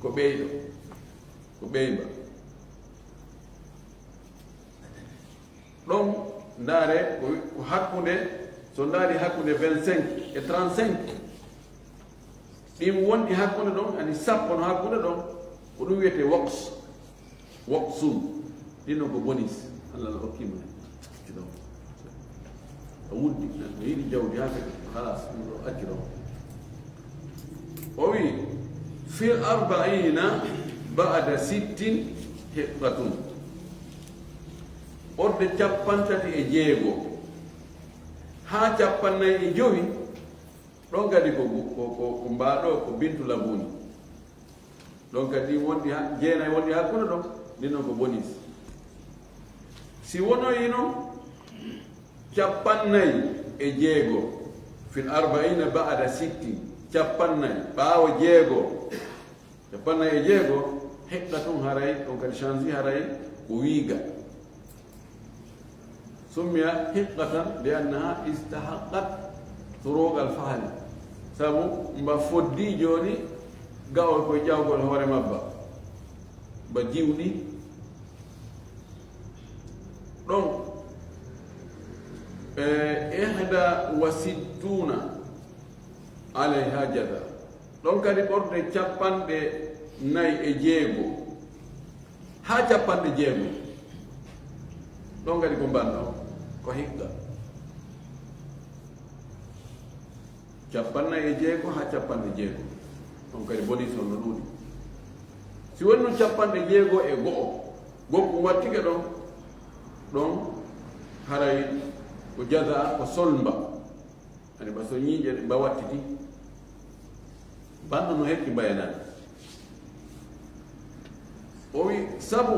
ko ɓeyɗo, ko ɓeymba. Ɗon, ndaare, ko, ko hakkunde, so ndaari hakkunde vingt-cinq e trente-cinq, ɗin wonɗi hakkunde ɗon, ani sappo no hakkunde ɗon, ko ɗum wiyetee waqs, waqsun. Ɗin ɗon ko bonus. Allah no hokki mo hen. Accu ɗon. A wuddi, a yiɗi jawdi haa kadi, halas, ɗum ɗo accu ɗon. O wi, في الأربعين بعد ست حقة. Ɓorde cappanɗe tati e jeego haa cappanɗe nayi e jowi, ɗon kadi ko, ko, ko, ko mbaa ɗoo, ko بنت لبون. Ɗon kadi wonɗi ha-, jeenay wonɗi hakkunde ɗon, ndin non ko bonus. Si wonoyi non, cappanɗe nayi e jeego, في الأربعين بعد ست, cappanɗe nayi, ɓaawo jeego, cappanɗe nayi e jeego, حقة haray, ɗon kadi change haray, ko wiiga. سمي حقة لأنها استحقت طروق الفحل. Sabu mba foddii jooni ga'ol koy ƴawgol hoore mabba. Mba jiwɗi. Ɗon, e, إحدى وستون عليها جذع. Ɗon kadi ɓorde cappanɗe nayi e jeego haa cappanɗe jeego. Ɗon kadi ko mbanno, ko hikka. Cappanɗe nayi e jeego haa cappanɗe jeego. Ɗon kadi bonus on no ɗuuɗi. Si woni non cappanɗe jeego e go'o, goɗɗum wattike ɗon, ɗon haray ko jaza, ko solmba. Ani ba so ñiiƴe ɗe mba wattiti, banno no hekki mbayanaani. O wi, سبع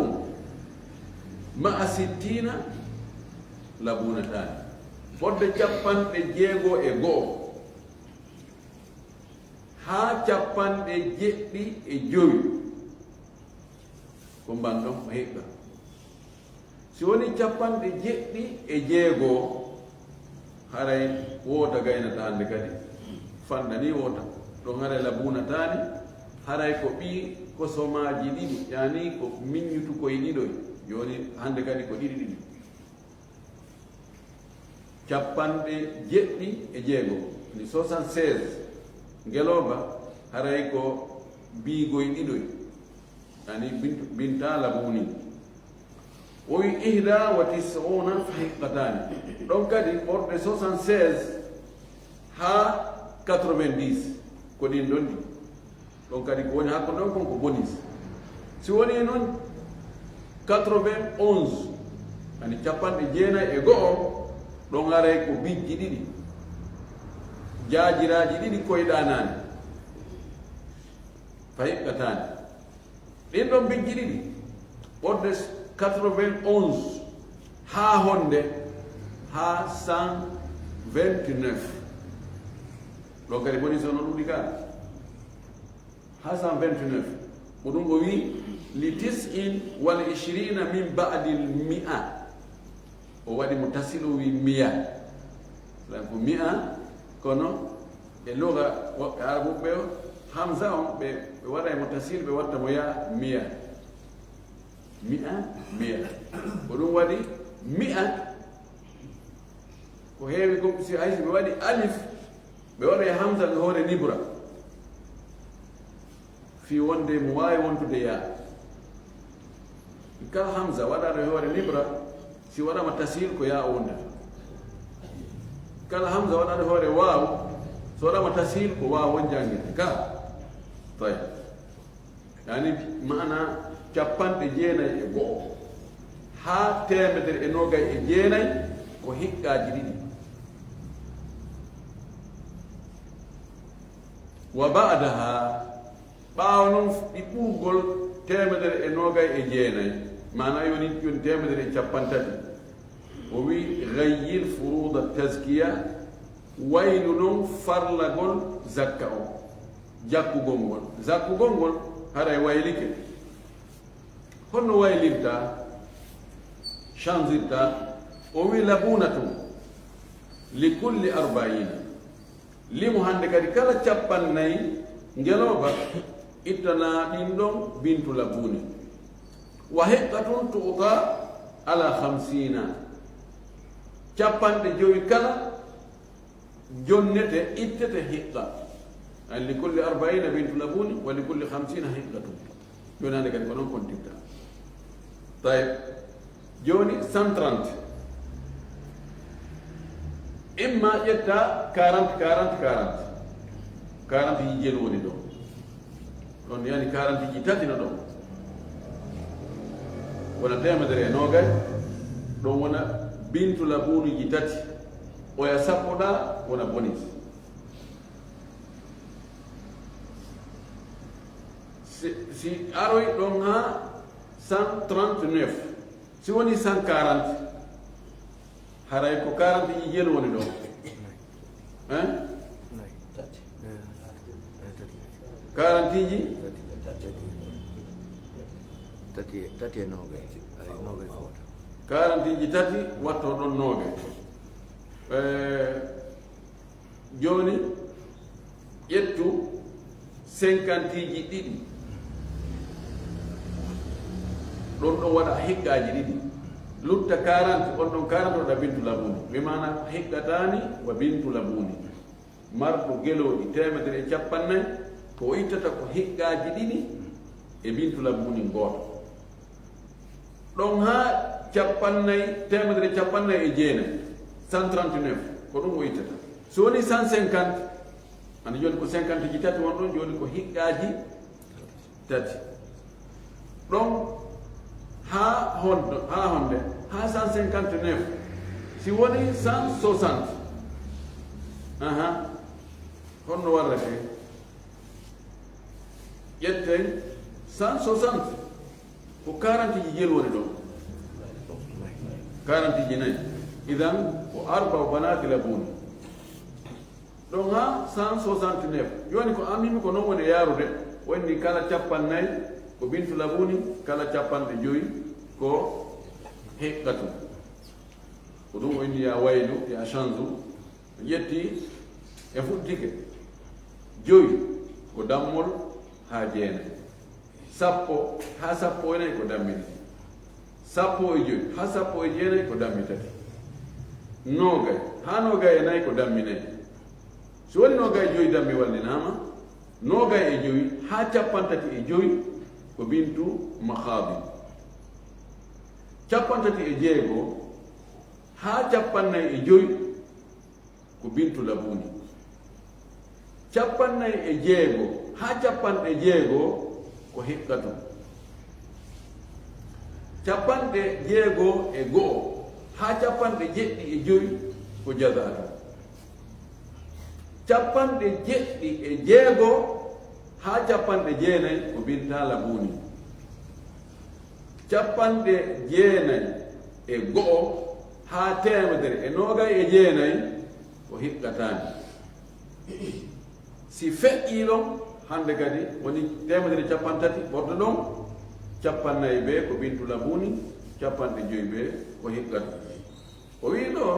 مع ستين لبونتان. Fodde cappanɗe jeego e go'o haa cappanɗe jeɗɗi e jowi. Ko mban ɗon o heɓɓa. Si woni cappanɗe jeɗɗi e jeego, haray woota gaynata hannde kadi. Fanɗa ni woota. Ɗon haray labuunataani, haray ko ɓii kosomaaji ɗiɗi, yaani ko miññutukoy ɗiɗoy. Jooni hannde kadi ko ɗiɗi ɗiɗi. Cappanɗe jeɗɗi e jeego, ni soixante-seize. Ngelooba, haray ko biigoy ɗiɗoy, ani bintu-, binta labuuni. O wi ihda wa tis'una fa hiqqataani. Ɗon kadi, ɓorde soixante-seize haa quatre-vingt-dix, ko ɗin ɗon ɗi. Ɗon kadi ko woni hakkunde on kon ko bonus. Si woni non quatre-vingt-onze, ani cappanɗe jeenay e go'o, Ɗon haray ko bijji ɗiɗi, jaajiraaji ɗiɗi koyɗaanaani, fa hiɓɓataani. Ɗin ɗon bijji ɗiɗi, ɓorde quatre-vingt-onze haa honde, haa cent vingt-neuf. Ɗon kadi boni so no ɗuɗi ka. Haa cent vingt-neuf. Ko ɗum o wi'i, li tis'in wal ishrina min ba'dil mi'a. O waɗi mo tasiil, o wi'i miya. Lan ko mi'a, kono e luga woɓɓe Arabuɓe o, hamza on, ɓe, ɓe waɗay mo tasiil, ɓe watta mo ya miya. Mi'a, miya. Ko ɗum waɗi mi'a. Ko heewi ko si, hay si ɓe waɗi alif, ɓe waɗay hamza e hoore nibra. Fii wonde mo waawi wontude yaa. Kala hamza waɗaaɗo e hoore nibra, si waɗaama tasiil ko yaa o wondata. Kala hamza waɗaaɗo e hoore waaw, so waɗaama tasiil ko waaw on janngirta. Ka? Tayyib. Yani maana cappanɗe jeenay e go'o haa teemedere e noogay e jeenay ko hiqqaaji ɗiɗi. Wa ba'daha, ɓaawo non ɗi ɓurgol teemedere e noogay e jeenay, maana yoni, yoni teemedere e cappanɗe tati. O wi'i, ghayyir furuda tazkiya, waylu non farlagol zakka on, jakkugol ngol. Jakkugol ngol haray waylike. Honno waylirta, chanzirta? O wi'i, labunatun li kulli arba'ina. Limo hande kadi kala cappannayi ngelooba, ittana ɗin ɗon bintu labuni. Wa hiqqatun tu'ta ala khamsina. Cappanɗe jowi kala jonnete, ittete hiqqa. Ay, li kulli arba'ina bintu labuni, wa li kulli khamsina hiqqatun. Joni hande kadi ko non kontirta. Tayyib. Joni cent trente. Imma ƴetta quarante, quarante, quarante. Quarante ji jelu woni ɗo. Ɗon yani quarante ji tati no ɗon. Wona teemedere e noogay. Ɗon wona bintu labunuji tati. Oya sappo ɗa wona bonus. Si, si aroy ɗon haa cent trente-neuf, si woni cent quarante, haray ko quarante ji jelu woni ɗon. Hein? Quarante ji? Tati, tati e noogay. Ay, noogay ko wota. Quarante ji tati watto ɗon noogay. Eh, Jooni, ƴettu cinquante ji ɗiɗi. Ɗon ɗon waɗa hiqqaaji ɗiɗi. Lutta quarante, on ɗon quarante waɗa bintu labuni. Bi maana hiqqataani wa bintu labuni. Marɗo gelooɗi teemedere e cappannayi, ko o ittata ko hiqqaaji ɗiɗi e bintu labuni gooto. Ɗon haa cappannayi, teemedere cappannayi e jeenayi, cent trente-neuf, ko ɗum o ittata. So woni cent cinquante, andi jooni ko cinquante ji tati won ɗon, jooni ko hiqqaaji tati. Ɗon haa honno, haa honde, haa cent cinquante-neuf, si woni cent soixante, aha, honno warrete? Ƴetten cent soixante, ko quarante ji jelu woni ɗon. Quarante ji nayi. Idan, ko arba'u banati labuni. Ɗon haa cent soixante-neuf. Jooni ko an mimi ko non woni yaarude, wonni kala cappannayi ko bintu labuni, kala cappanɗe jowi ko hiqqatu. Ko ɗum o inni ya waylu, ya chanzu. Ƴetti, en fuɗɗitike. Jowi ko dammol haa jeenayi. Sappo haa sappo e nayi ko dammi ɗiɗi. Sappo e jowi haa sappo e jeenayi ko dammi tati. Noogay haa noogay e nayi ko dammi nayi. So woni noogay e jowi dammi wallinaama, noogay e jowi haa cappanɗe tati e jowi ko bintu makhaadi. Cappanɗe tati e jeego haa cappannayi e jowi ko bintu labuni. Cappannayi e jeego haa cappanɗe jeego ko hiqqatu. Cappanɗe jeego e go'o haa cappanɗe jeɗɗi e jowi ko jaza'atu. Cappanɗe jeɗɗi e jeego haa cappanɗe jeenay ko binta labuuni. Cappanɗe jeenay e go'o haa teemedere e noogay e jeenay ko hiqqataani. Si feƴƴii ɗon, hande kadi woni teemedere cappanɗe tati ɓorɗo ɗon, cappannayi bee ko bintu labuuni, cappanɗe jowi bee ko hiqqatu. O wi'i ɗoo,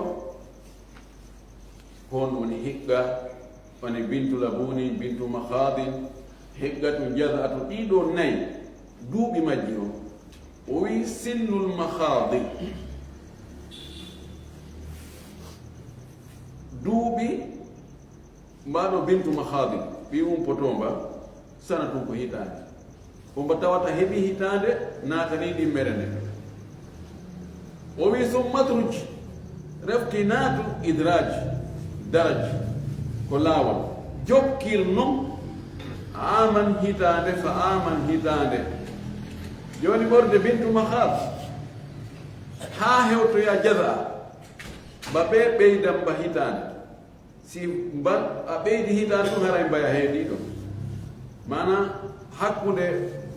ko honɗun woni hiqqa, woni bintu labuuni, bintu mahaadin, hiqqatu, jaza'atu, ɗii ɗoo nayi, duuɓi majji on. O wi'i sinnul mahaadi, duuɓi Mbaɗo bintu mahaadi, ɓii umpotoo mba, sanatun ko hitaande. Ko mba tawata heɓii hitaande, naatanii ɗimmere nden. O wi'i, summa udruj, refti naatu idraaj, daraj, ko laawol. Jokkir non, aaman hitaande, fa aaman hitaande. Jooni ɓorde bintu mahaadi, haa hewtoya jaza, mba ɓe ɓeydan mba hitaande. Si mba-, a ɓeydi hitaande ɗun, haray mbaya heedii ɗon. Maanaa, hakkunde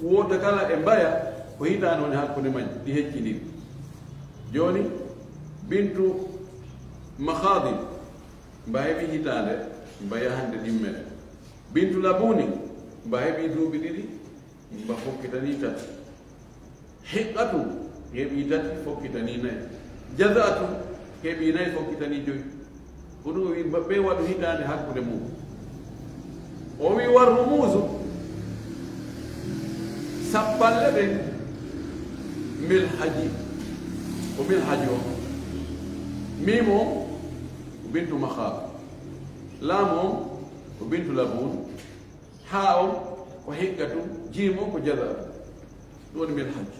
woota kala e mbaya, ko hitaande woni hakkunde majji, ɗi heccindiri. Jooni, bintu mahaadi, mba heɓii hitaande, mba yahande ɗimmere. Bintu labuuni, mba heɓii duuɓi ɗiɗi, mba fokkitanii tati. Hiqqatu heɓii tati, fokkitanii nayi. Jaza'atu heɓii nayi, fokkitanii jowi. Ko ɗun o wi'i, ɓe waɗu hitaande hakkunde mun. O wi'i, war rumuuzu, sappalle ɗen, milhaji, ko milhaji on. Miimu on ko bintu mahaad. Laamu on ko bintu labuun. Haa on ko hiqqatu, jiimu on ko jaza. Ɗun woni milhaj.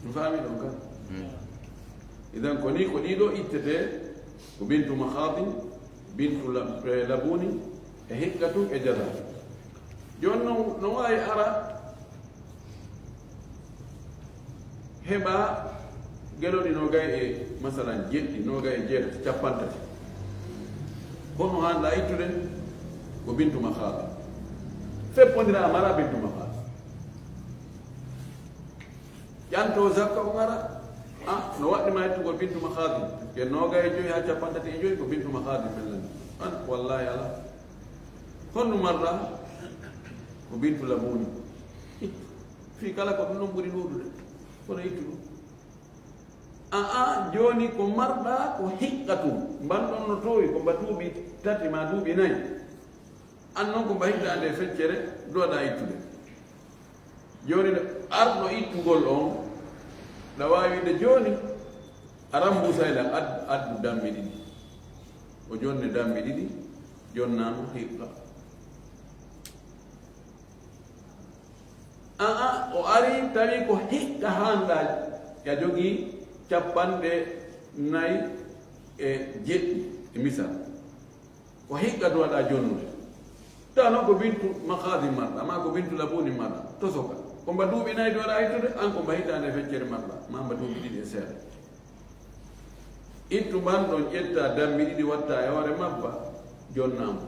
Mi faami ɗon kan? Mm. Idan ko nii, ko ɗii ɗoo ittetee, ko bintu mahaadin, bintu lab-, eh, labuuni, e hiqqatu, e jaza. Jooni non, no waawi ara heɓa gelooɗi noogay e, masalan, jeɗɗi, noogay e jeetati, cappanɗe tati. Kono haanɗaa ittude ko bintu mahaad. Feppondiraa mara bintu mahaad. Ƴantoo zakka on ara, ah, no waɗɗi ma ittugol bintu mahaad. Ke noogay e jowi haa cappanɗe tati e jowi ko bintu mahaad men lan. An, wallaahi alaa. Honno marɗaa? Ko bintu labuuni. Fii kala ko ɗun ɗon ɓuri ɗuuɗude, kono ittu ɗun. Aa, jooni ko marɗaa ko hiqqatun. Mban ɗon no toowi, ko mba duuɓi tati maa duuɓi nayi. An non ko mba hitaande e feccere, duwaɗaa ittude. Jooni no arɗo ittugol on, ɗa waawi wi'ude jooni, a rambuusay lan, ad-, addu dammi ɗiɗi. O jonne dammi ɗiɗi, jonnaama hiqqa. Aa, o ari tawi ko hiqqa haanɗaa, ya jogii cappanɗe nayi e jeɗɗi, e misal. Ko hiqqa duwaɗaa jonnude. Tawa non ko bintu mahaadi marɗaa, maa ko bintu labuuni marɗaa, tosoka. Ko mba duuɓi nayi duwaɗaa ittude, an ko mba hitaande e feccere marɗaa, maa mba duuɓi ɗiɗi e seeɗa. Ittu mban ɗon, ƴettaa dammi ɗiɗi, wattaa e hoore mabba, jonnaama.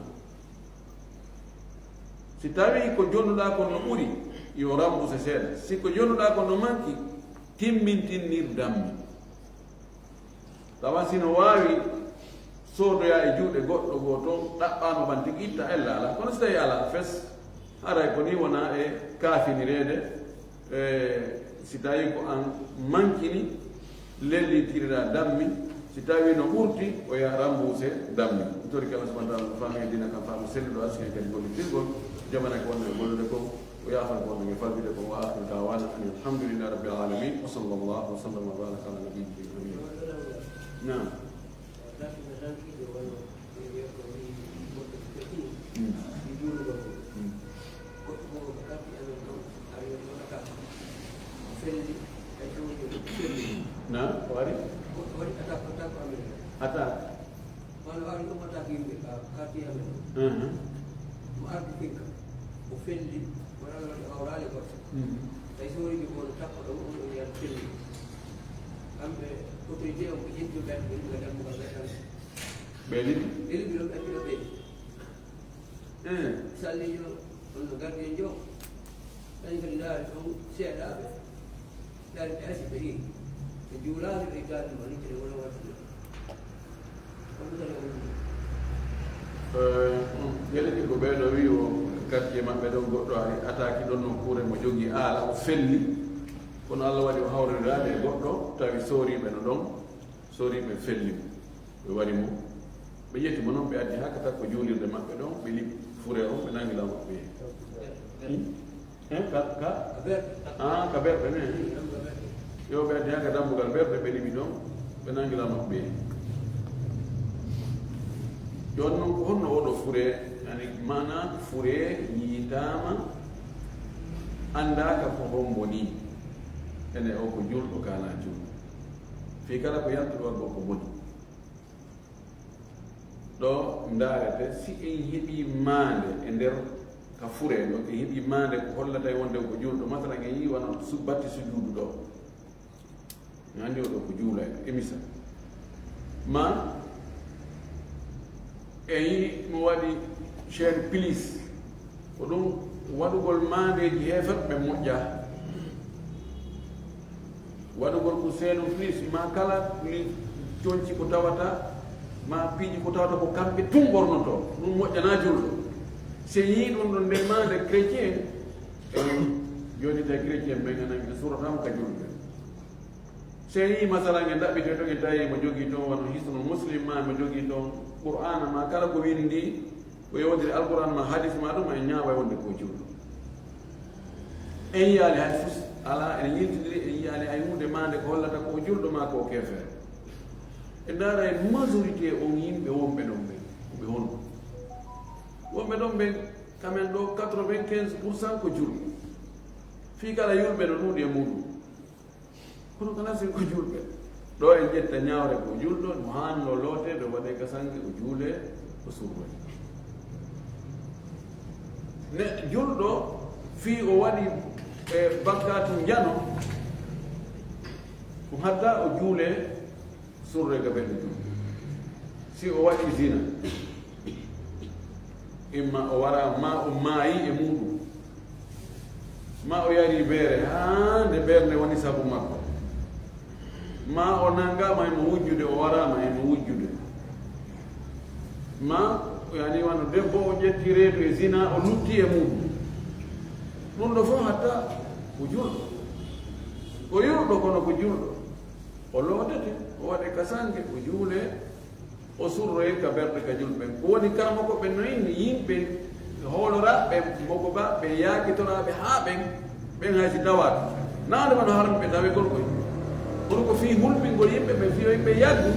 Si tawii ko jonnuɗaa kon no ɓuri, yo rambuse seeɗa. Si ko jonnuɗaa kon no manki, timmintinir dammi. Tawa si no waawi soodoyaa e juuɗe goɗɗo goo ton, ɗaɓɓaama ɓan tigi itta, ella alaa. Kono si tawii alaa fes, haray ko nii wonaa e kaafinireede, e si tawii ko an mankini, lellintiriraa dammi, si tawii no ɓurti, o yaha rambuuse dammi. Mi torike Allah subhanahu wa ta'ala, faami e diina kan, faamu selluɗo, askene kadi gollitirgol, jamanake wonde e gollude kon, o yaafana ko wonde e faljude kon, wa akhiru da'wana anil hamdulillahi rabbil alamin, wa sallallahu wa sallama wa baraka ala nabiyyina Muhammad. Naam. Darsi no nanki ɗo wano, ɓe wiya ko mi goɗɗo ko feƴƴi, Mm. mi juuluɗo ko. Mm. Goɗɗo ko ko kaffi amen ɗon, ari on waɗata ko felli, hay so woni ko felli. Na, o ari? Goɗɗo waɗi attaque, attaque amen ɗon. Attaque? Wano ari on waɗata ko yimɓe ka, kaffi amen ɗon. Mhm. Mo ardi finka, o felli, wano Allah waɗi hawraale goɗɗo. Mhm. Hay so woni ko on tappo ɗon, on, on yiyata felli. Kamɓe Autorité on ko ƴetti ɓen, ɓe ɗiɗo dammugal ɓe tan. Ɓe ɗiɗi? Ɓe ɗiɗo ɓe ɗiɗo ɓe. Eh. Sallijo, on no gardien jo. Ɓen kadi ndaari ɗon seeɗaaɓe. Ndaari ɓe asi ɓe ɗiɗi. Ɓe juulaali ɓe taali mo liggere wona waɗude. Ko ɗum tan e woni. Eh, mm, gele ɗi ko ɓee ɗo wi'i o quartier maɓɓe ɗon goɗɗo ari attaque ɗon nokkuure mo jogii aala o felli. Kono Allah waɗi o hawriraali e goɗɗo tawi sooriiɓe no ɗon. Sooriiɓe felli mo, ɓe wari mo, ɓe ƴetti mo non, ɓe addi haa ka takko juulirde maɓɓe ɗon, ɓe liɓi furee on, ɓe nangi law maɓɓe. Hmm? Eh, ka, ka? Ah, ka berɗe ne? Yo, ɓe addi haa ka dambugal berɗe, ɓe liɓi ɗon, ɓe nangi law maɓɓe. Jooni non, ko honno oo ɗoo furee, yani, maanaa furee yiitaama, anndaaka ko hombo nii? Ene o ko juulɗo, ka alaa juulɗo. Fii kala ko yaltuɗo waɗugol ko boni. Ɗo ndaarete, si en heɓii maande e nder ka furee ɗo, en heɓii maande ko hollata en wonde ko juulɗo. Masalan, en yii wano su-, batti sujuudu ɗo. En anndi o ɗo ko juulayɗo, e misal. Ma en yii mo waɗi chair pliée. Ko ɗum waɗugol maandeeji heeferɓe moƴƴaa. Waɗugol ko seenu plus, maa kala li conci ko tawata, maa piiji ko tawata ko kamɓe tun ɓornotoo. Ɗum moƴƴanaa julɗo. Si yii ɗum ɗon nder maande chrétien, en jonnitay chrétien ɓen, enen en surataama ka julɓe. Si yii masalan en ɗaɓɓitee ɗon, en tawi mo jogii ɗon wano Hisnul Muslim, maa mo jogii ɗon Qur'aana, maa kala ko windi, ko yewtiri Alqur'aan maa hadis maa ɗum, en ñaaway wonde ko julɗo. En yiyaali hay fus, alaa, en yiltindiri, en yiyaali hay huunde maande ko hollata ko o julɗo maa ko o keefeero. En ndaara e majorité on yimɓe wonɓe ɗon ɓen, ko ɓe honɗun? Wonɓe ɗon ɓen, kamen ɗo quatre-vingt-quinze pour cent ko julɓe. Fii kala yulɓe no ɗuuɗi e muuɗun. Kono kala si ko julɓe. Ɗo en ƴetta ñaawre ko julɗo, no haanno lootee, ɓe waɗee ka sange, o juulee, o surroy. Ne julɗo, fii o waɗi, e, bakkaatu njano, ɗum hatta o juulee, surre gabe ɗum. Si o waɗi zina, imma o wara, ma o maayi e muuɗum, ma o yari beere haa nde ɓernde woni sabu makko, ma o nangaama e mo wujjude, o waraama e mo wujjude, ma, yani, wano debbo o ƴetti reedu e zina, o lutti e muuɗum. Ɗum ɗo fof hatta ko julɗo. Ko yurɗo kono ko julɗo. O lootete, o waɗe ka sange, o juulee, o surroye ka ɓerɗe ka julɓe ɓen. Ko woni karamoko ɓen no inni yimɓe hooloraaɓe ɓen, mogoɓaaɓe ɓen, yaakitoraaɓe haa ɓen, ɓen hay si tawaaka. Naande wano haram ɓe tawegol koy. Kono ko fii hulɓingol yimɓe ɓen, fii yo yimɓe yaggu,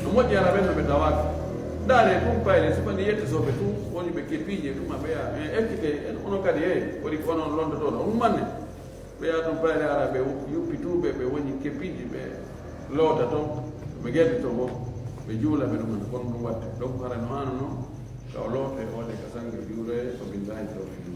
no moƴƴi hara ɓen no ɓe tawaaka. Ndaaree ɗum payle, sifa ni yettisooɓe tun, woni ɓe kepiije, ɗum maɓɓe yaa, en ekkitee, en ono kadi, hey, woni ko onon londotooɗo, on manne. Ɓe yaha tun payle ara ɓe yuppi tuuɓe, ɓe woni kepiiji, ɓe loota ton, ɓe gerdito mo, ɓe juula ɓe ɗum, kono ɗum watte. Donc hara no haano non, ka o loote, o waɗe ka sange juuloye, ko billahi tawfiq.